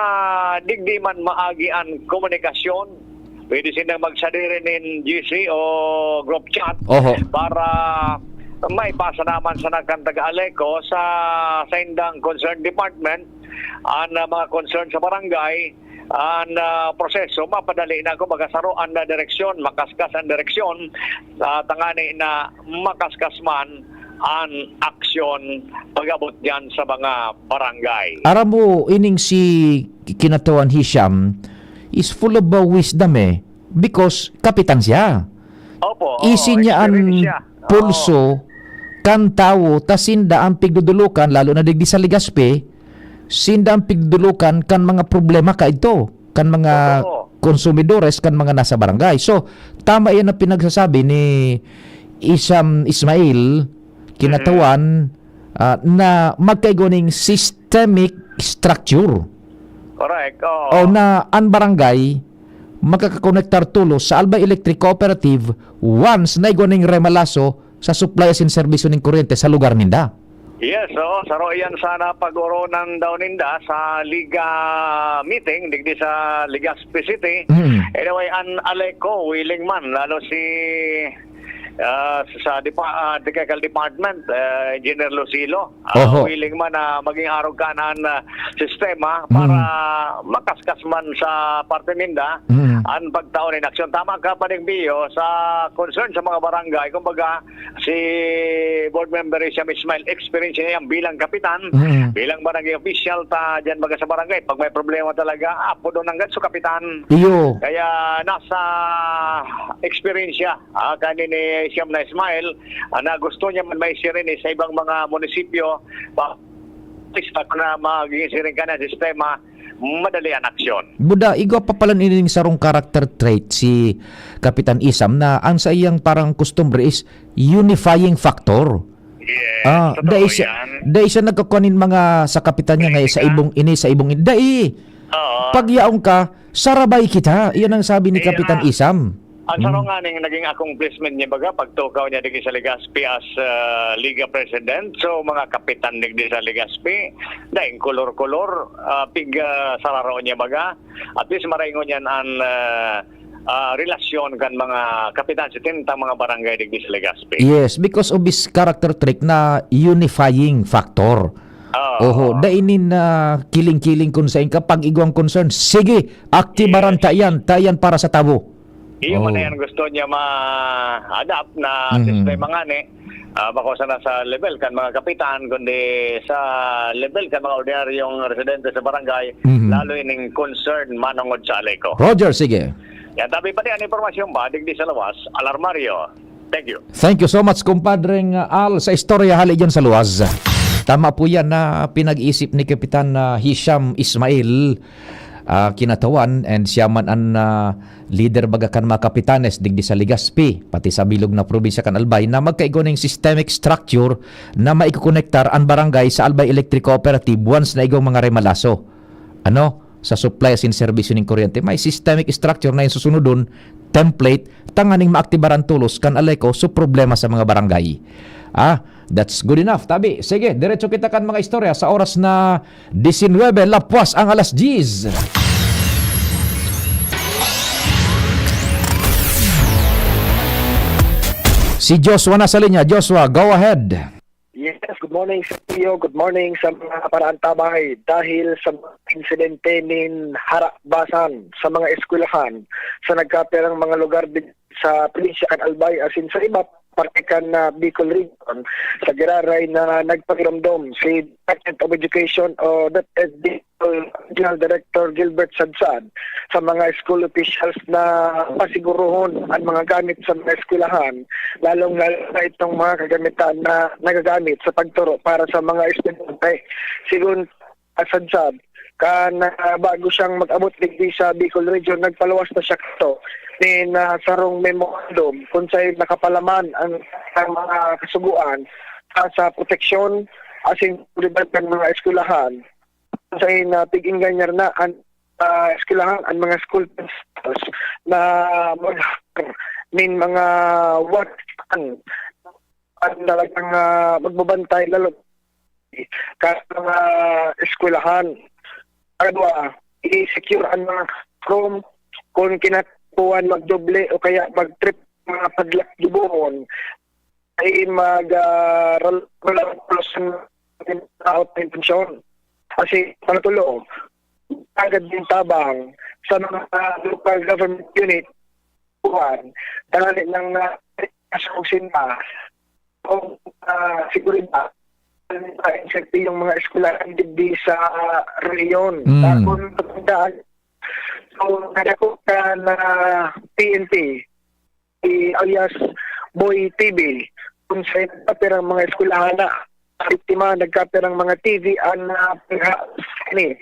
digdi man maagi an komunikasyon. Pwede silang magsadiri nin G C o group chat Oho. para maipasa naman sa nagkan taga-Aleco sa saindang concerned department an uh, mga concern sa barangay an uh, proseso mapadali na, kumbaga, saro an uh, direksyon, makaskas an direksyon uh, tangani na makaskas man an aksyon pag-abot diyan sa mga barangay. Aram mo, ining si Kinatawan Hisham is full of uh, wisdom eh. Because kapitan siya. Opo, Isi oo, niya an experience siya. pulso kan tawo, ta sinda ang pigdudulukan, lalo na digdi sa Legazpi, sinda ang pigdudulukan kan mga problema kaidto, kan mga Totoo. konsumidores, kan mga nasa barangay. So, tama yan ang pinagsasabi ni Isam Ismail, kinatawan, ah, na magkaigo ning systemic structure. Correct, oo. O na ang barangay makakakonektar tulos sa Albay Electric Cooperative once na igwa ning remalaso sa supply asin serbisyo ning kuryente sa lugar ninda. Yes, oo. Saro iyan sana pag-oronan daw ninda sa Liga meeting digdi sa Legazpi City. Mm. Anyway, an Aleco willing man, lalo si, ah, sa depa-, ah, technical department, ah, Engineer Lucilo, ah, Oho. willing man na maging arog kan an, ah, sistema para Mm. makaskas man sa parte ninda Mm. an pagtao nin aksyon. Tama ka, Paring Bio, sa concern sa mga barangay. Kumbaga, si Board Member Isham Ismail, experience niya yan bilang kapitan, Mm. bilang barangay official ta dyan baga sa barangay. Pag may problema talaga, apo doon hanggang sa kapitan. Iyo. Kaya nasa experience siya, ah, kani ni Isham na Ismail, ah, na gusto niya man maishirin sa ibang mga munisipyo, pa, na maging siring ka na sistema, madali ang aksyon. Buda, igwa pa pala nining sarong character trait si Kapitan Isam na ang sa iyang parang kustumbre is unifying factor. Yes, Ah, totoo dai siya, yan. dai siya nagkakuha nin mga sa kapitan niya, nga sa Kritika. ibong ini, sa ibong ini. Dai! Oo. Pag yaon ka, sarabay kita. Iyan ang sabi ni Iyan Kapitan nga. Isam. Ang Hmm. sarong nga ning naging accomplishment niya, baga, pagtukaw niya digdi sa Legazpi as, ah, Liga President. So, mga kapitan digdi sa Legazpi, daing kolor-kolor, ah, pig, ah, sararo niya, baga. At least, maraingon yan an, ah, ah, relasyon kan mga kapitan sa tintang mga barangay digdi sa Legazpi. Yes, because of his character trait na unifying factor. Oo. Oho, dai nin, ah, kiling-kiling kun sain ka, pag igwang concern, sige, aktibaran Yes. ta yan, ta yan para sa tawo. Iyo man Oo. na yan gusto niya ma-adapt na Mhm. sistema ngani. Ah, bako sana sa level kan mga kapitan, kundi sa level kan mga ordinaryong residente sa barangay, Mhm. lalo ining concern manongod sa Aleco. Roger, sige. Yan, tabi pa diyan, impormasyon ba, digdi sa lawas, Alarmario. Thank you. Thank you so much, kumpadreng, ah, Al, sa istorya hali dyan sa luwas. Tama po yan na pinag-isip ni Kapitan, ah, Hisham Ismail, ah, Kinatawan, and siya man an, ah, lider baga kan mga kapitanes digdi sa Legazpi, pati sa bilog na probinsya kan Albay, na magkaigo ning systemic structure na maikokonektar an barangay sa Albay Electric Cooperative once na igong mga remalaso. Ano? Sa supply asin serbisyo ning kuryente. May systemic structure na yung susunodon, template, tanganing maaktibaran tolos kan Aleco sa problema sa mga barangay. Ah, that's good enough. Tabi, sige, diretso kita kan mga istorya sa oras na diecinuebe, lapwas ang alas diyes. Si Joshua nasa linya. Joshua, go ahead. Yes, good morning sa iyo. Good morning sa mga paraantabay. Dahil sa mga insidente nin harabasan sa mga eskwelahan sa nagkapirang mga lugar din sa probinsya kan Albay, asin sa iba, parte kan, ah, Bicol Region, sa giraray na nagpakiromdom si Department of Education o DepEd Regional Director Gilbert Sadsad sa mga school officials na pasiguruhon ang mga gamit sa mga eskwelahan, lalong-lalo na itong mga kagamitan na nagagamit sa pagturo para sa mga estudyante. Sigon Sadsad, kan, ah, bago siyang mag-abot digdi sa Bicol Region, nagpaluwas na siya kato nin, ah, sarong memorandum kun saen nakapalaman ang, ang mga kasugoan sa, sa proteksyon asin seguridad kan mga eskwelahan. Kun saen na pig-enganyan na an, ah, eskwelahan, an mga school principals na mag-hire nin mga one an talagang, ah, magbabantay lalo kan mga eskwelahan. Ikadwa, i-secure an mga classroom. Kun kinakaipuhan magdoble o kaya mag-trip mga padlak gibohon, ay mag, ah, rel-, rel-, out na intensyon. Kasi, pangatlo, agad din tabang sa mga local government unit, kuwan, tanganing, ah, asusin na kung, ah, seguridad, ah, safety yung mga eskwelahan digdi sa rehiyon. Mm. Sa akong pagtandaan, so, nadakop ka na P N P, si alias Boy T V, kung sa nagkapirang mga eskwelahan na biktima, nagkapirang mga T V ang napirha ni.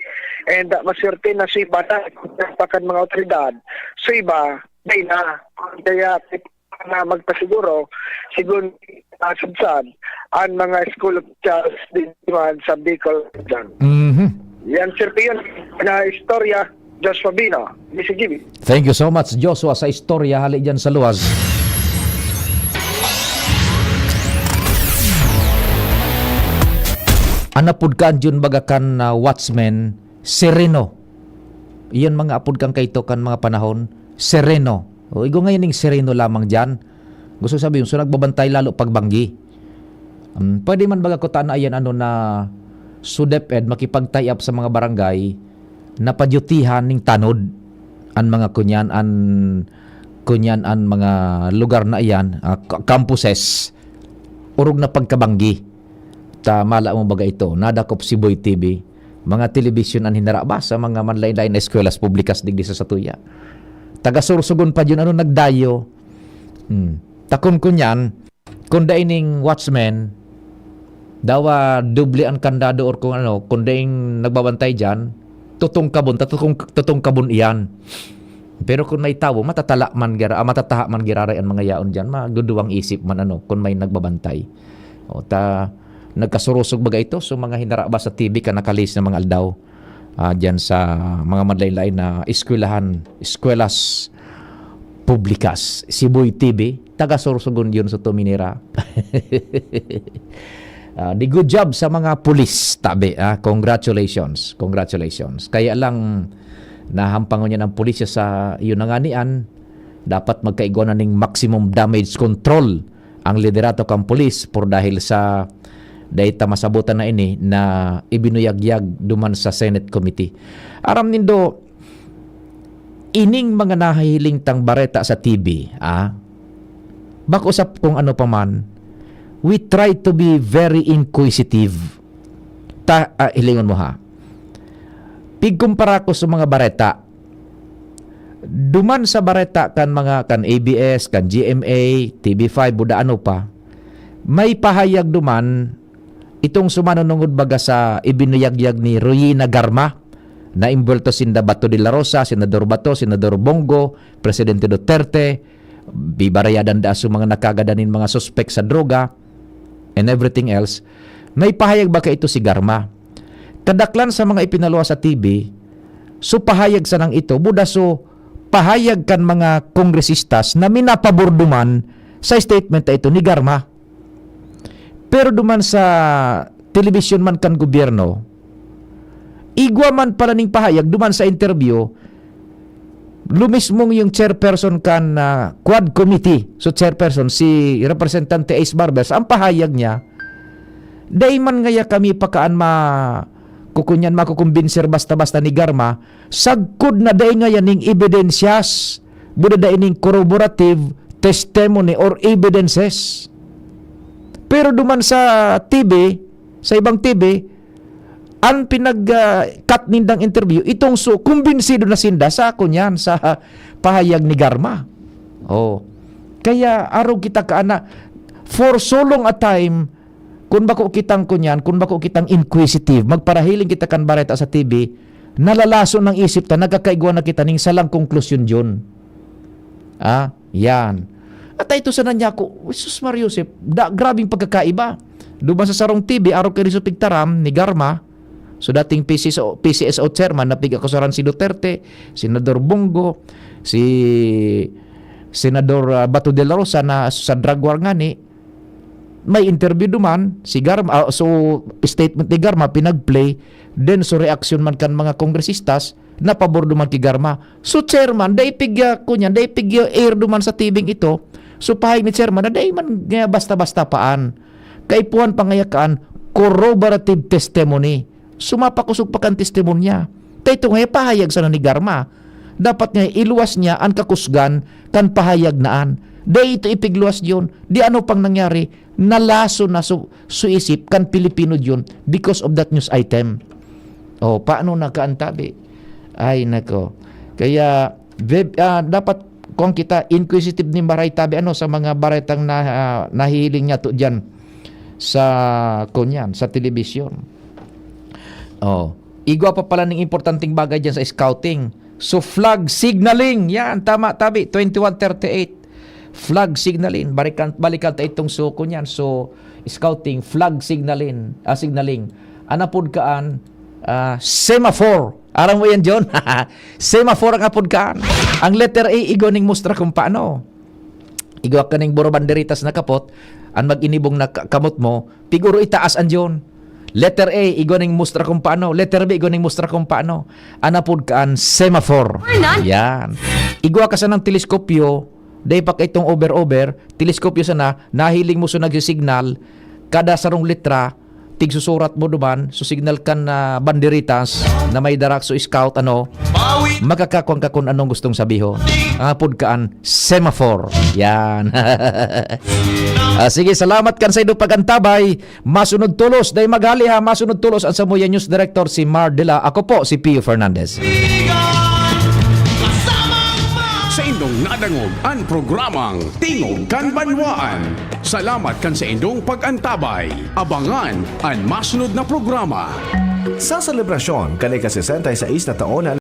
And uh, maswerte na sa iba na, pakan mga otoridad. Sa iba, di na. Kaya na magpasiguro, sigun uh, sadsad, ang mga school officials din man sa Bicol Region. Mhm. Yan, Sir Pion, na istorya, Joshua Bino, D C G B. Thank you so much, Joshua, sa istorya hali dyan sa luwas. An apod kan Jun baga kan uh, watchman, sereno. Iyan mga apod kan kaito kan mga panahon, sereno. O igo ngayon ning sereno lamang dyan. Gusto sabihin, so nagbabantay lalo pagbanggi. Um, pwede man baga kuta na ayan ano na sudeped makipag-tie up sa mga barangay na padyutihan ning tanod an mga kunyan an kunyan an mga lugar na iyan, uh, campuses, urog na pagkabanggi. Ta mala mo baga ito, nadakop si Boy T V, mga telebisyon an hinara ba sa mga manlain-lain na eskwelahan publikas digdi sa satuya. Taga-Sorsogon pa yun, ano, nagdayo. Hmm. Takon ko niyan, kung dai ning watchman, dawa doble an kandado or kung ano, kung daing nagbabantay dyan, tutungkabon, tatutong, tutungkabon iyan. Pero kung may tawo, matatala man gira, ah, matataha man giraray an mga yaon diyan, maguduwang isip man ano, kung may nagbabantay. O ta nagkasurusog baga ito so mga hinaraba sa T V kan nakalihis na mga aldaw. Ah, diyan sa mga madlain-lain na eskwelahan, eskwelahan publikas. Si Boy T V, taga Sorsogon yun sa Tuminira. Ah, di good job sa mga pulis, tabi. Ah, congratulations, congratulations. Kaya lang, nahampangon niya ng pulisya sa iyo nanganian, dapat magkaigwa na ning maximum damage control ang liderato kan pulis por dahil sa dahil ta masabutan na ini na ibinuyagyag duman sa Senate Committee. Aram nindo, ining mga nahihiling tang bareta sa T V, ah, bako sa kung ano pa man, we try to be very inquisitive. Ta, ah, hilingon mo ha. Pigkumpara ko sa mga bareta. Duman sa bareta kan mga kan A B S, kan G M A, T V five, buda ano pa, may pahayag duman itong sumanunungod baga sa ibinuyagyag ni Royina Garma na imbwelto sinda Bato de la Rosa, Senador Bato, Senador Bongo, Presidente Duterte, bibarayadan da so mga nakagadan nin mga suspek sa droga, and everything else. May pahayag ba kaito si Garma? Kadaklan sa mga ipinaluwas sa T V, so pahayag sanang ito, buda so pahayag kan mga kongresistas na minapabor duman sa statement na ito ni Garma. Pero duman sa telebisyon man kan gobyerno, igwa man pala ning pahayag duman sa interview, lumismong yung chairperson kan ah, Quad Committee. So chairperson, si Representante Ace Barbers, ang pahayag niya, dai man ngaya kami pakaan ma kukunyan makukumbinser basta-basta ni Garma, sagkod na dai ngaya ning evidensyas, buda dai ning corroborative testimony or evidences. Pero duman sa T V, sa ibang T V, ang pinag-cut nindang interview, itong so, kumbinsido na sinda sa kunyan, sa pahayag ni Garma. Oh. Kaya arog kita kaana, for so long a time, kung bako kitang kunyan, kung bako kitang inquisitive, magparahiling kita kan bareta sa T V, nalalason ang isip ta, nagkakaigwa na kita ning salang konklusyon yun. Ah, yan. At ito sa nanyako, Jesus Mario Joseph, da, grabing pagkakaiba. Duman sa sarong T V, arog kay Rizzo Pigtaram, ni Garma, so dating P C S O, P C S O chairman, na pig-akusaran si Duterte, Senador Bongo, si Senador ah, Bato de la Rosa na sa drug war ngani, may interview duman, si Garma, ah, so statement ni Garma, pinag-play, then so reaksyon man kan mga kongresistas, na pabor duman ki Garma. So chairman, dai pig, ah, kunyan, dai pig, ah, air duman sa T V ito. So pahayag ni chairman na dai man nga basta-basta paan. Kaipuhan pa ngaya kaan, corroborative testimony. Sumapakosog pa kan testimonya. Kay ito nga pahayag sana ni Garma. Dapat nga iluwas niya an kakusgan kan pahayag naan. Dai ito ipigluwas diyon. Di ano pang nangyari, nalason na su, su isip kan Pilipino diyon because of that news item. Oh, paano nakaantabi? Ay, nako. Kaya, beb, ah, dapat kung kita, inquisitive nin baray tabi, ano, sa mga baretang na, ah, nahihiling niya to diyan sa, kunyan, sa telebisyon. Oh, igwa pa pala ning importanteng bagay diyan sa scouting. So, flag signaling. Yan, tama, tabi, twenty-one thirty-eight. Flag signaling. Balikan, balikan ta itong so, kunyan. So, scouting, flag signaling. Ah, signaling. An apod kaan, ah, semaphore. Aram mo yan, John? Semaphore ang apod kaan. Ang letter A, igwa ning mustra kung paano. Igwa ka ning buro banderitas na kapot, an mag-inibong na ka-, kamot mo, piguro itaas an John. Letter A, igwa ning mustra kung paano. Letter B, igwa ning mustra kung paano. An apod kaan, semaphore. Yan. Igwa ka sanang teleskopyo, dai pa kaitong over-over, teleskopyo sana, nahiling mo so nagsisignal, kada sarong letra, tigsusurat mo duman, so signal kan, ah, banderitas na may darak so scout, ano, makakakuan ka kun anong gustong sabihon. Ang apod kaan, semaphore. Yan. Ah, sige, salamat kan sa indo pag-antabay. Masunod tolos, dai maghali ha, masunod tolos ang Samuya News Director si Mar Dela. Ako po si Pio Fernandez. Sa indong nadangog an programang Tingog kan Banwaan. Salamat kan sa indong pag-antabay. Abangan an masunod na programa. Sa selebrasyon kan ika-sesenta y seis na taon na